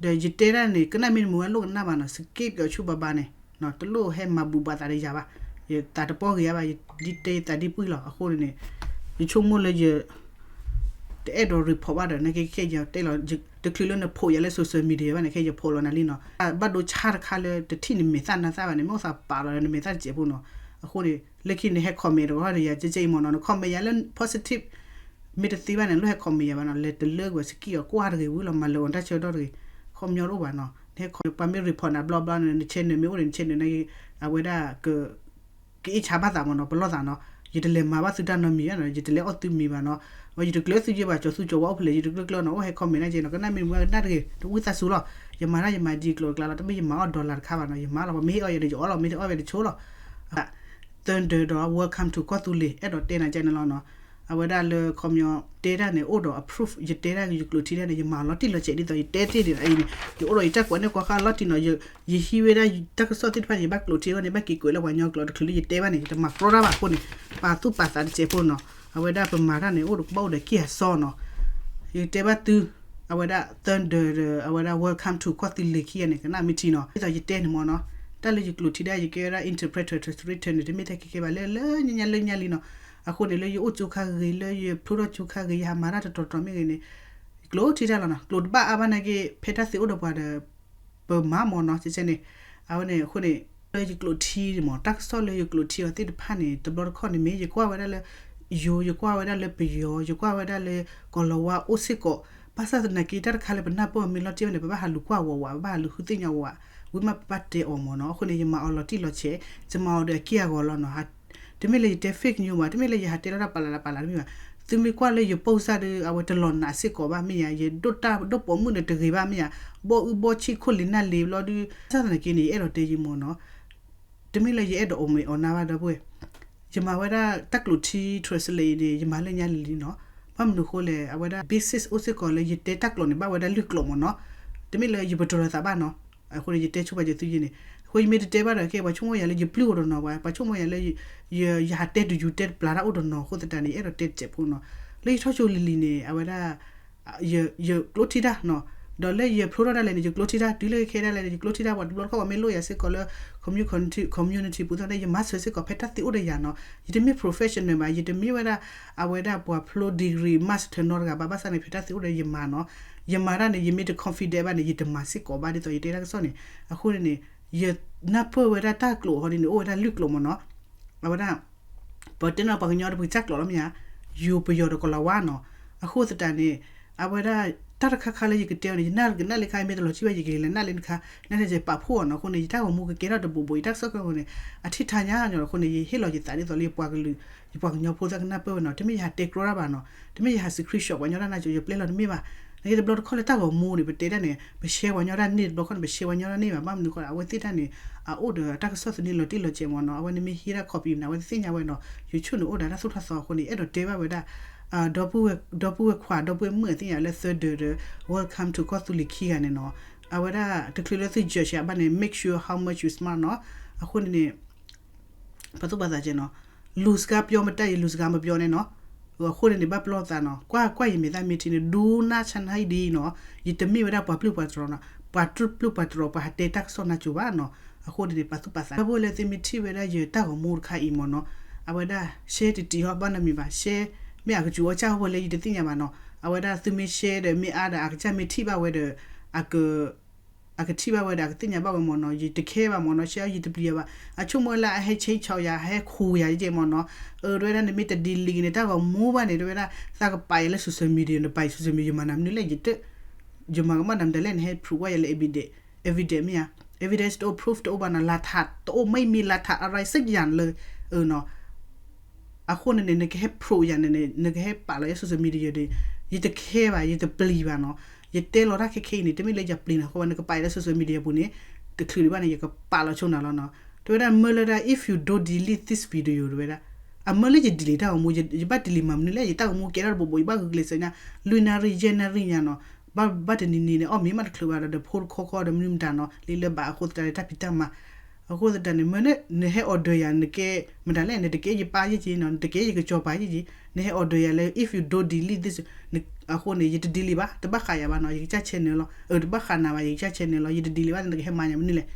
ဒီးယတဲဒၣ်န့ၣ် ကနၣ်မ့ၢ်တမုာ်ဝဲလိၣ်ကနၣ်ဘၣ်နီၤ, skip ကီၤဆူဘၣ်ဘၣ်န့ၣ်, တလိၣ်ဟဲမၤဘူၣ်ဘၣ်သးဒီးယၤဘၣ်, ယသးတပီၢ်ဂ့ၤဧါဘၣ်, ယဒ်တဲယသးဒ်ပှံၢ်လီၤ. အဃိန့ၣ်န့ၣ် ယဆိကမိၣ်လၢယ တအဲၣ်ဒိး report ဘၣ်ဒီး နကဲခဲယတဲလီၤ, တချုးလၢန post ယၤလၢ social media ဘၣ်န့ၣ် ခဲယ post လီၤနၤလံနီၤ. ဘၣ်ဒိဆါတခါလၢတထံၣ်နမဲာ်သၣ်နါသၣ်ဘၣ်န့ၣ် မ့ၢ်အိၣ်သးပာ်လီၤလၢနမဲာ်သၣ်တစဲးဖိနီၤ. အဃိန့ၣ် လၢခံန့ၣ် ဟဲ comment တဂီၢ်ဒီးယၤ ကဲကဲအံၤမ့ၢ်နီၤ, န comment ယၤလၢ positive မ့ၢ်တသ့ဘၣ်န့ၣ် လိၣ်ဟဲ comment ယၤဘၣ်နီၤ, လဲၤတလၢကွံာ် skip အီၤကွၢ်တဂ့ၤဝံၤလီၤ, မၤလၢာ်အီၤတၢ်ဆၢကတီၢ်တဂ့ၤ, ခီပညီတအိၣ်ဘၣ်နီၤ. နဟဲ comment ပှၤမ့ၢ် report နၤဘျီဘျီန့ၣ် န channel မ့ၢ်အိၣ်ဒီး န channel န့ၣ် အဝဲဒၣ် ကအ့ၣ်ဆါဘၣ်သးမ့ၢ်နီၤ, ပလီၢ်သးနီၤ, ယတလဲၤမၤဘၣ်သုတၢ်နီတမံၤဘၣ်နီၤ, ယတလဲၤအီၣ်သုမံၤဘၣ်နီၤ, ယတကျၢၤသုယဲၢ်ဘၣ်, ကၠီၤသူကၠီၤဝါအိၣ်ဖဲလဲၣ် ယတကျၢၤကျၢၤနီၤ, အိၣ်ဟဲ comment နၤကဲနီၤ, ကနၣ်မ့ၢ်မုာ်ကနၣ်တဂ့ၤ, တဝံသးစူၤလီၤ. ယမၤတၢ်ယမၤဒ်ကျိၤကျါလီၤ, တမ့ၢ်ယမၤအီၣ် dollar တခါဘၣ်နီၤ, ယမၤလီၤ ပှၤမ့ၢ်ဟ့ၣ်အီၣ်ယၤဒီးယအီၣ်လီၤ, မ့ၢ်တအီၣ်ဝဲတဆိလီၤ. Thunder ဒီး Welcome to ကီၢ်သူလ့ၤ အဲၣ်ဒိးတဲနၤကဲန့ၣ်လီၤနီၤ. အဝဲဒၣ်လၢခီပညီ တဲတၢ်န့ၣ် အိၣ်ဒီး approve ယတဲတၢ် ယကျိာ်ထံတၢ်န့ၣ် ယမၤလီၤတံၢ်လီၤဆဲးဒ်သိး ယတဲတ့ၢ်န့ၣ် အံၤန့ၣ် ယအိၣ်ဒီးယတၢ်ကွဲးန့ၢ်ကွၢ်ဃာ်လီၤတံၢ်နီၤ, ယဟံးဝဲဒၣ်တၢ်ကစီၣ်သ့ၣ်တဖၣ်န့ၣ် ယဘၣ်ကျိာ်ထံအဂီၢ်န့ၣ် ဘၣ်က့ၤကွဲးလၢပှၤကညီကျိာ် တချုးလၢယတဲဘၣ်န့ၣ် ယတမၤကြီတၢ်ဘၣ်အဃိန့ၣ် ပာ်သူၣ်ပာ်သးတစဲးဖိနီၤ. အဝဲဒၣ်ပမၤတၢ်န့ၣ် အိၣ်ဒီးကဘၣ်အိၣ်ဒီးက့ၢ်အစီနီၤ. ယတဲဘၣ်သု အဝဲဒၣ် Thunder ဒီး အဝဲဒၣ် Welcome to ကီၢ်သူလ့ၤခံဂၤန့ၣ် ကနၣ်မ့ၢ်ထံနီၤ, ဒ်သိးယတဲန့ၣ်မ့ၢ်နီၤ, တၢ်လၢယကျိာ်ထံဒၣ် ယကဲဝဲဒၣ် interpreter translator န့ၣ် တမ့ၢ်ထဲခဲခဲဘၣ် လၢလၢညါညါလၢညါလံနီၤ. အဃိန့ၣ် လၢယအိၣ်ကၠိခါဂ့ၤ လၢယဖျိထီၣ်ကၠိခါဂ့ၤ ယဟးမၤတၢ်တတီၤတီၤမ့ၢ်ဂ့ၤန့ၣ် ကျိာ်ထံတၢ်လီၤနီၤ, ကျိာ်တဘၣ်အါဘၣ်နာ်က့ ဖဲတၢ်သ့အိၣ်ဒီးပှၤဒီး ပမၤမ့ၢ်နီၤ ကဲကဲန့ၣ်. အဝဲန့ၣ်အဃိန့ၣ် လၢယကျိာ်ထံန့ၣ်မ့ၢ် တၢ်ကစီၣ်လၢယကျိာ်ထံအီၤသ့ၣ်တဖၣ်န့ၣ် တဘျီတခီၣ်န့ၣ် မ့ၢ်ယကွၢ်ဝဲဒၣ်လၢ ယိၤ ယကွၢ်ဝဲဒၣ်လၢပယီၤ ယကွၢ်ဝဲဒၣ်လၢကီၤလၤဝါအိၣ်စ့ၢ်ကီး, ဘၣ်ဆၣ်သနာ်က့ တၢ်တခါလၢပနၢ်ပၢၢ်အီၤမ့ၢ်လီၤတံၢ်ဝဲန့ၣ် ပဘၣ်ဟးလူၤကွၢ်ဝးဝး ပဘၣ်ဟးလူၤဃုသ့ၣ်ညါဝးဝး ဝံၤမးပဘၣ်တဲအီၤမ့ၢ်နီၤ. အဃိန့ၣ် ယမၤအီၤလီၤတံၢ်လီၤဆဲး, ယမၤအီၤဒီးအက့ၢ်အဂီၤလီၤနီၤ. တမ့ၢ်လၢယတဲ fake news ဘၣ်, တမ့ၢ်လၢယဟးတဲလီၤတၢ်ပာ်လးတၢ်ပာ်လးတမ့ၢ်ဘၣ်. သုမ့ၢ်ကွၢ်လၢယ post စၢ်ဒီး အဝဲတလီၤနာ်စ့ၢ်ကီးဘၣ်မ့ၢ်ယါ, ယဒိၣ်တၢ်ဒိၣ်ပိာ်မုၣ်န့ၣ်တဂ့ၤဘၣ်မ့ၢ်ယါ, ဘီၣ်အုၣ်ဘီၣ်ဆံၣ်ခိၣ်လံၤနၢ်လံၤဘျီဒုး ဘၣ်ဆၣ်သနာ်က့န့ၣ် ယအဲၣ်ဒိးတဲယံမ့ၢ်နီၤ. တမ့ၢ်လၢယအဲၣ်ဒိးအိၣ်မ့ၢ်အိၣ်နါဘၣ်ဒီပုၢ်ဝဲၢ်, ယမၤဝဲဒၣ်တၢ်ကျိာ်ထံ translate အံၤန့ၣ် ယမၤလၢညါလံလံနီၤ. ဘၣ်မနုၤဃိလဲၣ်, အဝဲဒၣ် basis အိၣ်စ့ၢ်ကီးလၢယတဲတၢ်ကျိာ်န့ၣ် ဘၣ်ဝဲဒၣ်လွံၢ်ကျိာ်မ့ၢ်နီၤ. တမ့ၢ်လၢယပတြၢၤသးဘၣ်နီၤ. အဃိန့ၣ် ယတဲဆိပာ်စၢၤသုယဲန့ၣ်, အဃိယမ့ၢ်တတဲဘၣ်ဒီးကဲ ပှၤဆိကမိၣ်ယၤလၢယပျုၢ်အိၣ်တနီၤ, ပှၤဆိကမိၣ်ယၤလၢ ယဟးတဲတယူၤတဲတပျၢ်တၢ်အိၣ်တနီၤအဃိသတးန့ၣ် ယအဲၣ်ဒိးတဲတစဲးဖိနီၤ. လၢယထီၣ်ကၠိလံၤလံၤန့ၣ် အဝဲဒၣ် ယကျိာ်ထံတၢ်နီၤ, ဒီးလၢယဖျိထီၣ်ဒၣ်လဲာ်န့ၣ် ယကျိာ်ထံတၢ်, တုၤလၢခဲဒၣ်လဲာ်န့ၣ် ယကျိာ်ထံတၢ်, ပှၤတဘျီတခီၣ်ပှၤမ့ၢ်လိၣ်ယၤစ့ၢ်ကီးလၢ community ပူၤသ့ၣ်န့ၣ် ယမၤစၢၤစ့ၢ်ကီးဖဲတၢ်သ့အိၣ်ဒီးယၤနီၤ. ယတမ့ၢ် professional ဘၣ်, ယတမ့ၢ်ဝဲဒၣ် အဝဲဒၣ်ပှၤဖျိ degree master နီတဂၤဘၣ်, ဘၣ်ဆၣ်န့ၣ် ဖဲတၢ်သ့အိၣ်ဒီးယမၤနီၤ. ယမၤတၢ်န့ၣ် ယမ့ၢ်တ confident ဘၣ်န့ၣ် ယတမၤစ့ၢ်ကီးဘၣ် ဒ်သိးယတဲတၢ်ကစီၣ်န့ၣ်. အဃိန့ၣ်န့ၣ် ယနၢ်ပၢၢ်ဝဲဒၣ်တၢ်ကျိာ်ဟီဒ်န့ၣ် အိၣ်ဝဲဒၣ်လွံၢ်ကျိာ်မ့ၢ်နီၤ. အဝဲဒၣ် ပတဲနီၤ ပှၤကညီတပကစၢ်ကျိာ်လီၤမ့ၢ်ဧါ, ယိၤပယီၤဒီးကီၤလၤဝါနီၤ. အဃိသတးန့ၣ် အဝဲဒၣ် တၢ်တခါခါလၢယကတဲအီၤန့ၣ် ယနၢ်ကနၣ်လံခါ မ့ၢ်တလီၤတံၢ်ဘၣ် ယကလဲၤနၣ်လံတခါ နၢ်န့ၣ်ယပာ်ဖှိၣ်အီၤနီၤ. အဃိန့ၣ် ယတၢ်ဂီၤမူကကဲထီၣ်တဘိးဘိး ယတၢ်ကစီၣ်ခဲအံၤန့ၣ် အထံၣ်ထါညါညီနီၤ. အဃိန့ၣ် ယဟ့ၣ်လီၤယသးဒ်သိးလၢယပှၤကလုာ် ယပှၤကညီဖိသ့ၣ်ကနၢ်ပၢၢ်ဝဲနီၤ. တမ့ၢ်ယဟးတဲကြီတၢ်ဘၣ်နီၤ. တမ့ၢ်ယဟး screenshot ပှၤကညီတၢ်နါစိၤ ယပျဲလီၤတမ့ၢ်ဘၣ်. နက့တဘျီတခီၣ်လၢတၢ်ဂီၤမူန့ၣ် ပတဲဒၣ်န့ၣ် ပ share ပှၤကညီတၢ်န့ၣ် တဘျီခီၣ်န့ၣ် ပ share ပှၤကညီတၢ်န့ၣ်ဘၣ်. ဘၣ်မနုၤဃိ အဝဲသ့ၣ်တၢ်န့ၣ် အအိၣ်ဒီးတၢ်ကစီၣ်သန့လီၤတံၢ်လီၤဆဲးမ့ၢ်နီၤ. အဝဲန့ၣ်မ့ၢ်ဟံးဒၣ် copy န့ၣ် အဝဲသ့ၣ်ညါဝဲနီၤ. YouTube န့ၣ်အိၣ်ဒီးတၢ်သိၣ်တၢ်သီအဃိန့ၣ် အဲၣ်ဒိးတဲဘၣ်ဝဲဒၣ် ဒီပုၢ်ဝဲၢ်ခွါ ဒီပုၢ်ဝဲၢ်မုၣ် အသ့ၣ်ညါလၢသၢဒၢးဒီး welcome to ကီၢ်သူလ့ၤခံဂၤန့ၣ်နီၤ. အဝဲဒၣ်တချုးလၢသု judge ဘၣ်န့ၣ် make sure how much you smart နီၤ. အဃိန့ၣ်န့ၣ် ပှၤသူၣ်ပှၤသးကဲနီၤ, လူၤစကားပြောမတတ်ရင် လူၤစကားမပြောနဲ့နီၤ. အဃိန့ၣ်န့ၣ် ဘၣ်ပလီၢ်သးနီၤ, ကွၢ်ကွၢ်ယမဲာ်သၣ်မ့ၢ်ထံန့ၣ် ဒူနၢ်ဆါနၢ်ဟံၣ်ဒ်နီၤ, ယတမ့ၢ်ဝဲဒၣ်ပှၤပျုၢ်ပှၤတြီၤနီၤ, ပှၤပျုၢ်ပှၤတြီၤ ပှၤဟးတဲတၢ်ကစီၣ်နါစိၤဘၣ်နီၤ. အဃိန့ၣ်န့ၣ် ပှၤသူၣ်ပှၤသး ဒီပုၢ်ဝဲၢ်လၢသုမ့ၢ်ထံၣ်ဝဲဒၣ်ယတၢ်ဂီၤမူတခါအံၤမ့ၢ်နီၤ, အဝဲဒၣ် share တတံၤဟီၣ်ဘၣ်နီတမံၤဘၣ်, share မ့ၢ်အကစူၤအီၣ်ကၢ်ဟီၣ်ဝဲလၢယတသ့ၣ်ညါဘၣ်နီၤ. အဝဲဒၣ်သုမ့ၢ် share ဒီးမ့ၢ်အါဒီး အကစၢ်မ့ၢ်ထံၣ်ဘၣ်ဝဲဒီး အက အကထံၣ်ဘၣ်ဝဲဒီး အကသ့ၣ်ညါဘၣ်ဝဲမ့ၢ်နီၤ, ယတခဲဘၣ်မ့ၢ်နီၤ, share ယတပျံၤဘၣ်. အဆိကမိၣ်လၢအဟဲ change ဆီယၤ ဟဲခူယၤယဲမ့ၢ်နီၤ. အၢ တဲဝဲဒၣ် နမ့ၢ်တ delete က့ၤန့ၣ် တၢ်ဂီၤမူဘၣ်န့ၣ် တဲဝဲဒၣ် သးကပာ်ယၤလၢ social media နပာ်ယၤ social media ယမၤနၤမနုၤလဲၣ်, ယတ ယမၤကမၣ်နၤမတၤလဲၣ်, နဟဲ proof ဝဲယၤလၢ evidence, evidence မ့ၢ်ဧါ, evidence တအိၣ် proof တအိၣ်ဘၣ်နီၤ, လၢထးတအိၣ် မ့ၢ်မ့ၢ်လၢထး အရၢစ့ၣ်ယၤလၢ အၢနီၤ. အဃိန့ၣ်န့ၣ် နကဟဲ proof ယၤန့ၣ်န့ၣ် နကဟဲပာ်လီၤယၤ social media ဒီး ယတခဲဘၣ် ယတပျံၤဘၣ်နီၤ. ယတဲလီၤတၢ်ခဲခဲအံၤန့ၣ် တမ့ၢ်လၢယပျံၤနၤအဃိဘၣ်, နကပာ်ယၤလၢ social media ပူၤန့ၣ် တချုးဒံးဘၣ်န့ၣ် ယကပာ်လီၤဆိနၤလီၤနီၤ. တဲဝဲဒၣ်မ့ၢ်လၢဒၣ် if you don't delete this video တဲဝဲဒၣ်, အမ့ၢ်လၢယ delete တၢ်ဂီၤမူ ယဘၣ် delete မၤမနုၤလဲၣ်, ယတၢ်ဂီၤမူကဲထီၣ်တဘိးဘိး ယဘၣ်ဂုာ်ကျဲးစၢးညါ လွံၢ်နၣ်ရံၣ် ယဲၢ်နၣ်ရံၣ်ညါနီၤ. ဘၣ် ဘၣ်တနံၤနံၤန့ၣ် အီၣ်မ့ၤမးတချုးဘၣ်ဒီး ဒီးဖိတခီခီဒီးမနုၤမတၤနီၤ လံလၢဘၣ်အဃိသတးန့ၣ် တၢ်ဖံးတၢ်မၤ အဃိသတးန့ၣ် မ့ၢ်နဟဲ order ယၤ နကဲ မတၤလဲၣ်, နတကဲယပၢ်ယဲၢ်က့နီၤ, နတကဲယကစီၤပၤယဲၢ်က့, နဟဲ order ယၤလၢ if you don't delete this အဃိန့ၣ် ယတ delete ဘၣ်, တဘၣ်ဃးယၤဘၣ်နီၤ, ယကစၢ် channel လီၤ, အၢ တဘၣ်ဃးနၤဘၣ်, ယကစၢ် channel လီၤ, ယတ delete ဘၣ် နကဟဲမၤယၤမနုၤလဲၣ်,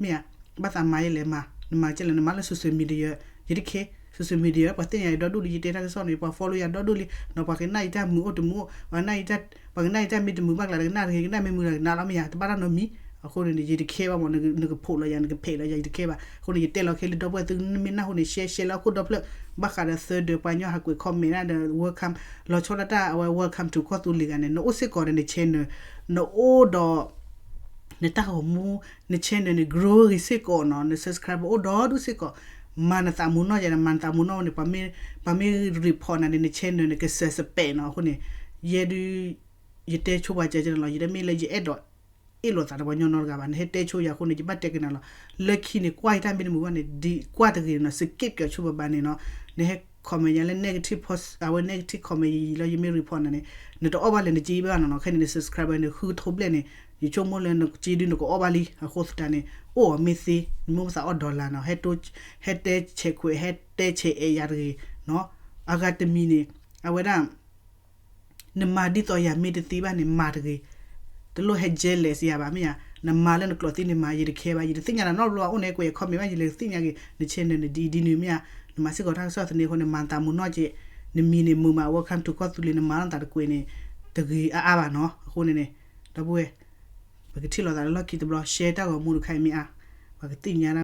မ့ၢ်ဧါ, ဘၣ်သးမၤယဲလဲၣ်မၤ, နမၤကဲလဲၣ်, နမၤလၢ social media ယတခဲ, social media ပှၤသ့ၣ်ညါယၤဒီဒူၣ်လံ, ယတဲတၢ်ကစီၣ်န့ၣ် ပှၤ follow ယၤဒီဒူၣ်လံ, နီၤ ပှၤကနၣ်ယတၢ်မုာ်အိၣ်တမုာ်အိၣ်, ပှၤကနၣ်ယတၢ်မ့ၢ်တမုာ်ဘၣ်ကျါ ကနၣ်တဂ့ၤ, ကနၣ်မ့ၢ်မုာ်ဒီးကနၣ်လီၤ, မ့ၢ်ဧါ, တဘၣ်တၢ်နီတမံၤ, အဃိန့ၣ်န့ၣ် ယတခဲဘၣ်မ့ၢ်, နကဖိးလီၤယၤ နကဖံးလီၤယၤ ယတခဲဘၣ်, အဃိန့ၣ် ယတဲလီၤခဲလၢဒီပုၢ်ဝဲၢ်သုမ့ၢ်နၢ်ဟူန့ၣ် share share လၢဟီၣ်ခိၣ်ဒီဖျၢၣ်, ဘၣ်ဃးဒီးသၢဒၢးပှၤကညီဟးကွဲး comment ဒၣ်ဒီး welcome လီၤဆီဒၣ်တၢ်အဝဲ welcome to ကီၢ်သူလ့ၤဂၤန့ၣ် နအိၣ်စ့ၢ်ကီးဒီးန channel, နအိၣ်ဒီး နတၢ်ဂီၤမူ, န channel န့ၣ် grow ဂ့ၤစ့ၢ်ကီးနီၤ, န subscriber အိၣ်ဒီဒူၣ်စ့ၢ်ကီး, မၤနသးမူနီၢ်ယၤဒီး မၤနသးမူနီၢ်ဝဲန့ၣ် ပှၤမ့ၢ် report နၤန့ၣ် န channel န့ၣ် ကစၢ်စပဲးနီၤ, အဃိန့ၣ် ယဲဒုး ယတဲဆိပှၤကဲကဲန့ၣ်လီၤ, ယတမ့ၢ်လၢယအဲၣ်ဒိး အ့ၣ်လိာ်သးဒီးပှၤကညီနီတဂၤဘၣ်, နဟဲတဲဆိယၤအဃိန့ၣ် ယဘၣ်တဲကနၤလီၤ, လၢခံန့ၣ် ကွၢ်ယတၢ်မ့ၢ်တမုာ်ဘၣ်န့ၣ် ဒ်ကွၢ်တဂ့ၤနီၤ, skip က့ၤဆိပဘၣ်န့ၣ်နီၤ, နဟဲ comment ယၤလၢ negative post အဝဲ negative comment ယံာ်ယံာ်လီၤ, ယမ့ၢ် report နၤန့ၣ် နတအီၣ်ဘၣ်လၢနက့ဘၣ်နီၤ, ခဲန့ၣ် န subscriber န့ၣ် ဃုကထိဘျဲၣ်န့ၣ် ယဆိကမိၣ်လၢနက့ဒုးနကအီၣ်ဘၣ်လံ, အဃိသတးန့ၣ် အိၣ်အီၤမ့ၢ်သ့, နမ့ၢ်ပသးအီၣ် dollar နီၤ, ဟဲ ဟဲတဲဆဲးခွဲး ဟဲတဲဆဲးအဲးယၤတဂ့ၤနီၤ, အဂၤတမံၤန့ၣ် အဝဲဒၣ် နမၤဒ်သိးယၤမ့ၢ်တသ့ဘၣ်န့ၣ် မၤတဂ့ၤ, တလိၣ်ဟဲ jealous ယၤဘၣ်မ့ၢ်ဧါ, နမၤလၢနကျိာ်သ့န့ၣ်မၤ, ယတခဲဘၣ်, ယတသ့ၣ်ညါနၤနီတဘျီဘၣ်, အိၣ်န့ၣ်ကွဲး comment ဘၣ် ယလဲၤသ့ၣ်ညါက့ၤ န channel န့ၣ် ဒ်အံၤဒ်နုၤမ့ၢ်ဧါ, နမၤစ့ၢ်ကီးတၢ်ကစီၣ်သန့အဃိန့ၣ် မၤနသးမူနီၢ်က့ၤ, နမံၤန့ၣ်မုာ်မး welcome to ကီၢ်သူလ့ၤ နမၤလီၤနသးတကွဲးန့ၣ် တဂ့ၤအါအါဘၣ်နီၤ, အဃိန့ၣ်န့ၣ် ဒီပုၢ်ဝဲၢ် ပကထံၣ်လိာ်သးလၢလီၢ်ခံတဘျီ, share တၢ်ဂီၤမူတခါအံၤမ့ၢ်ဧါ, ပှၤကသ့ၣ်ညါဒၣ်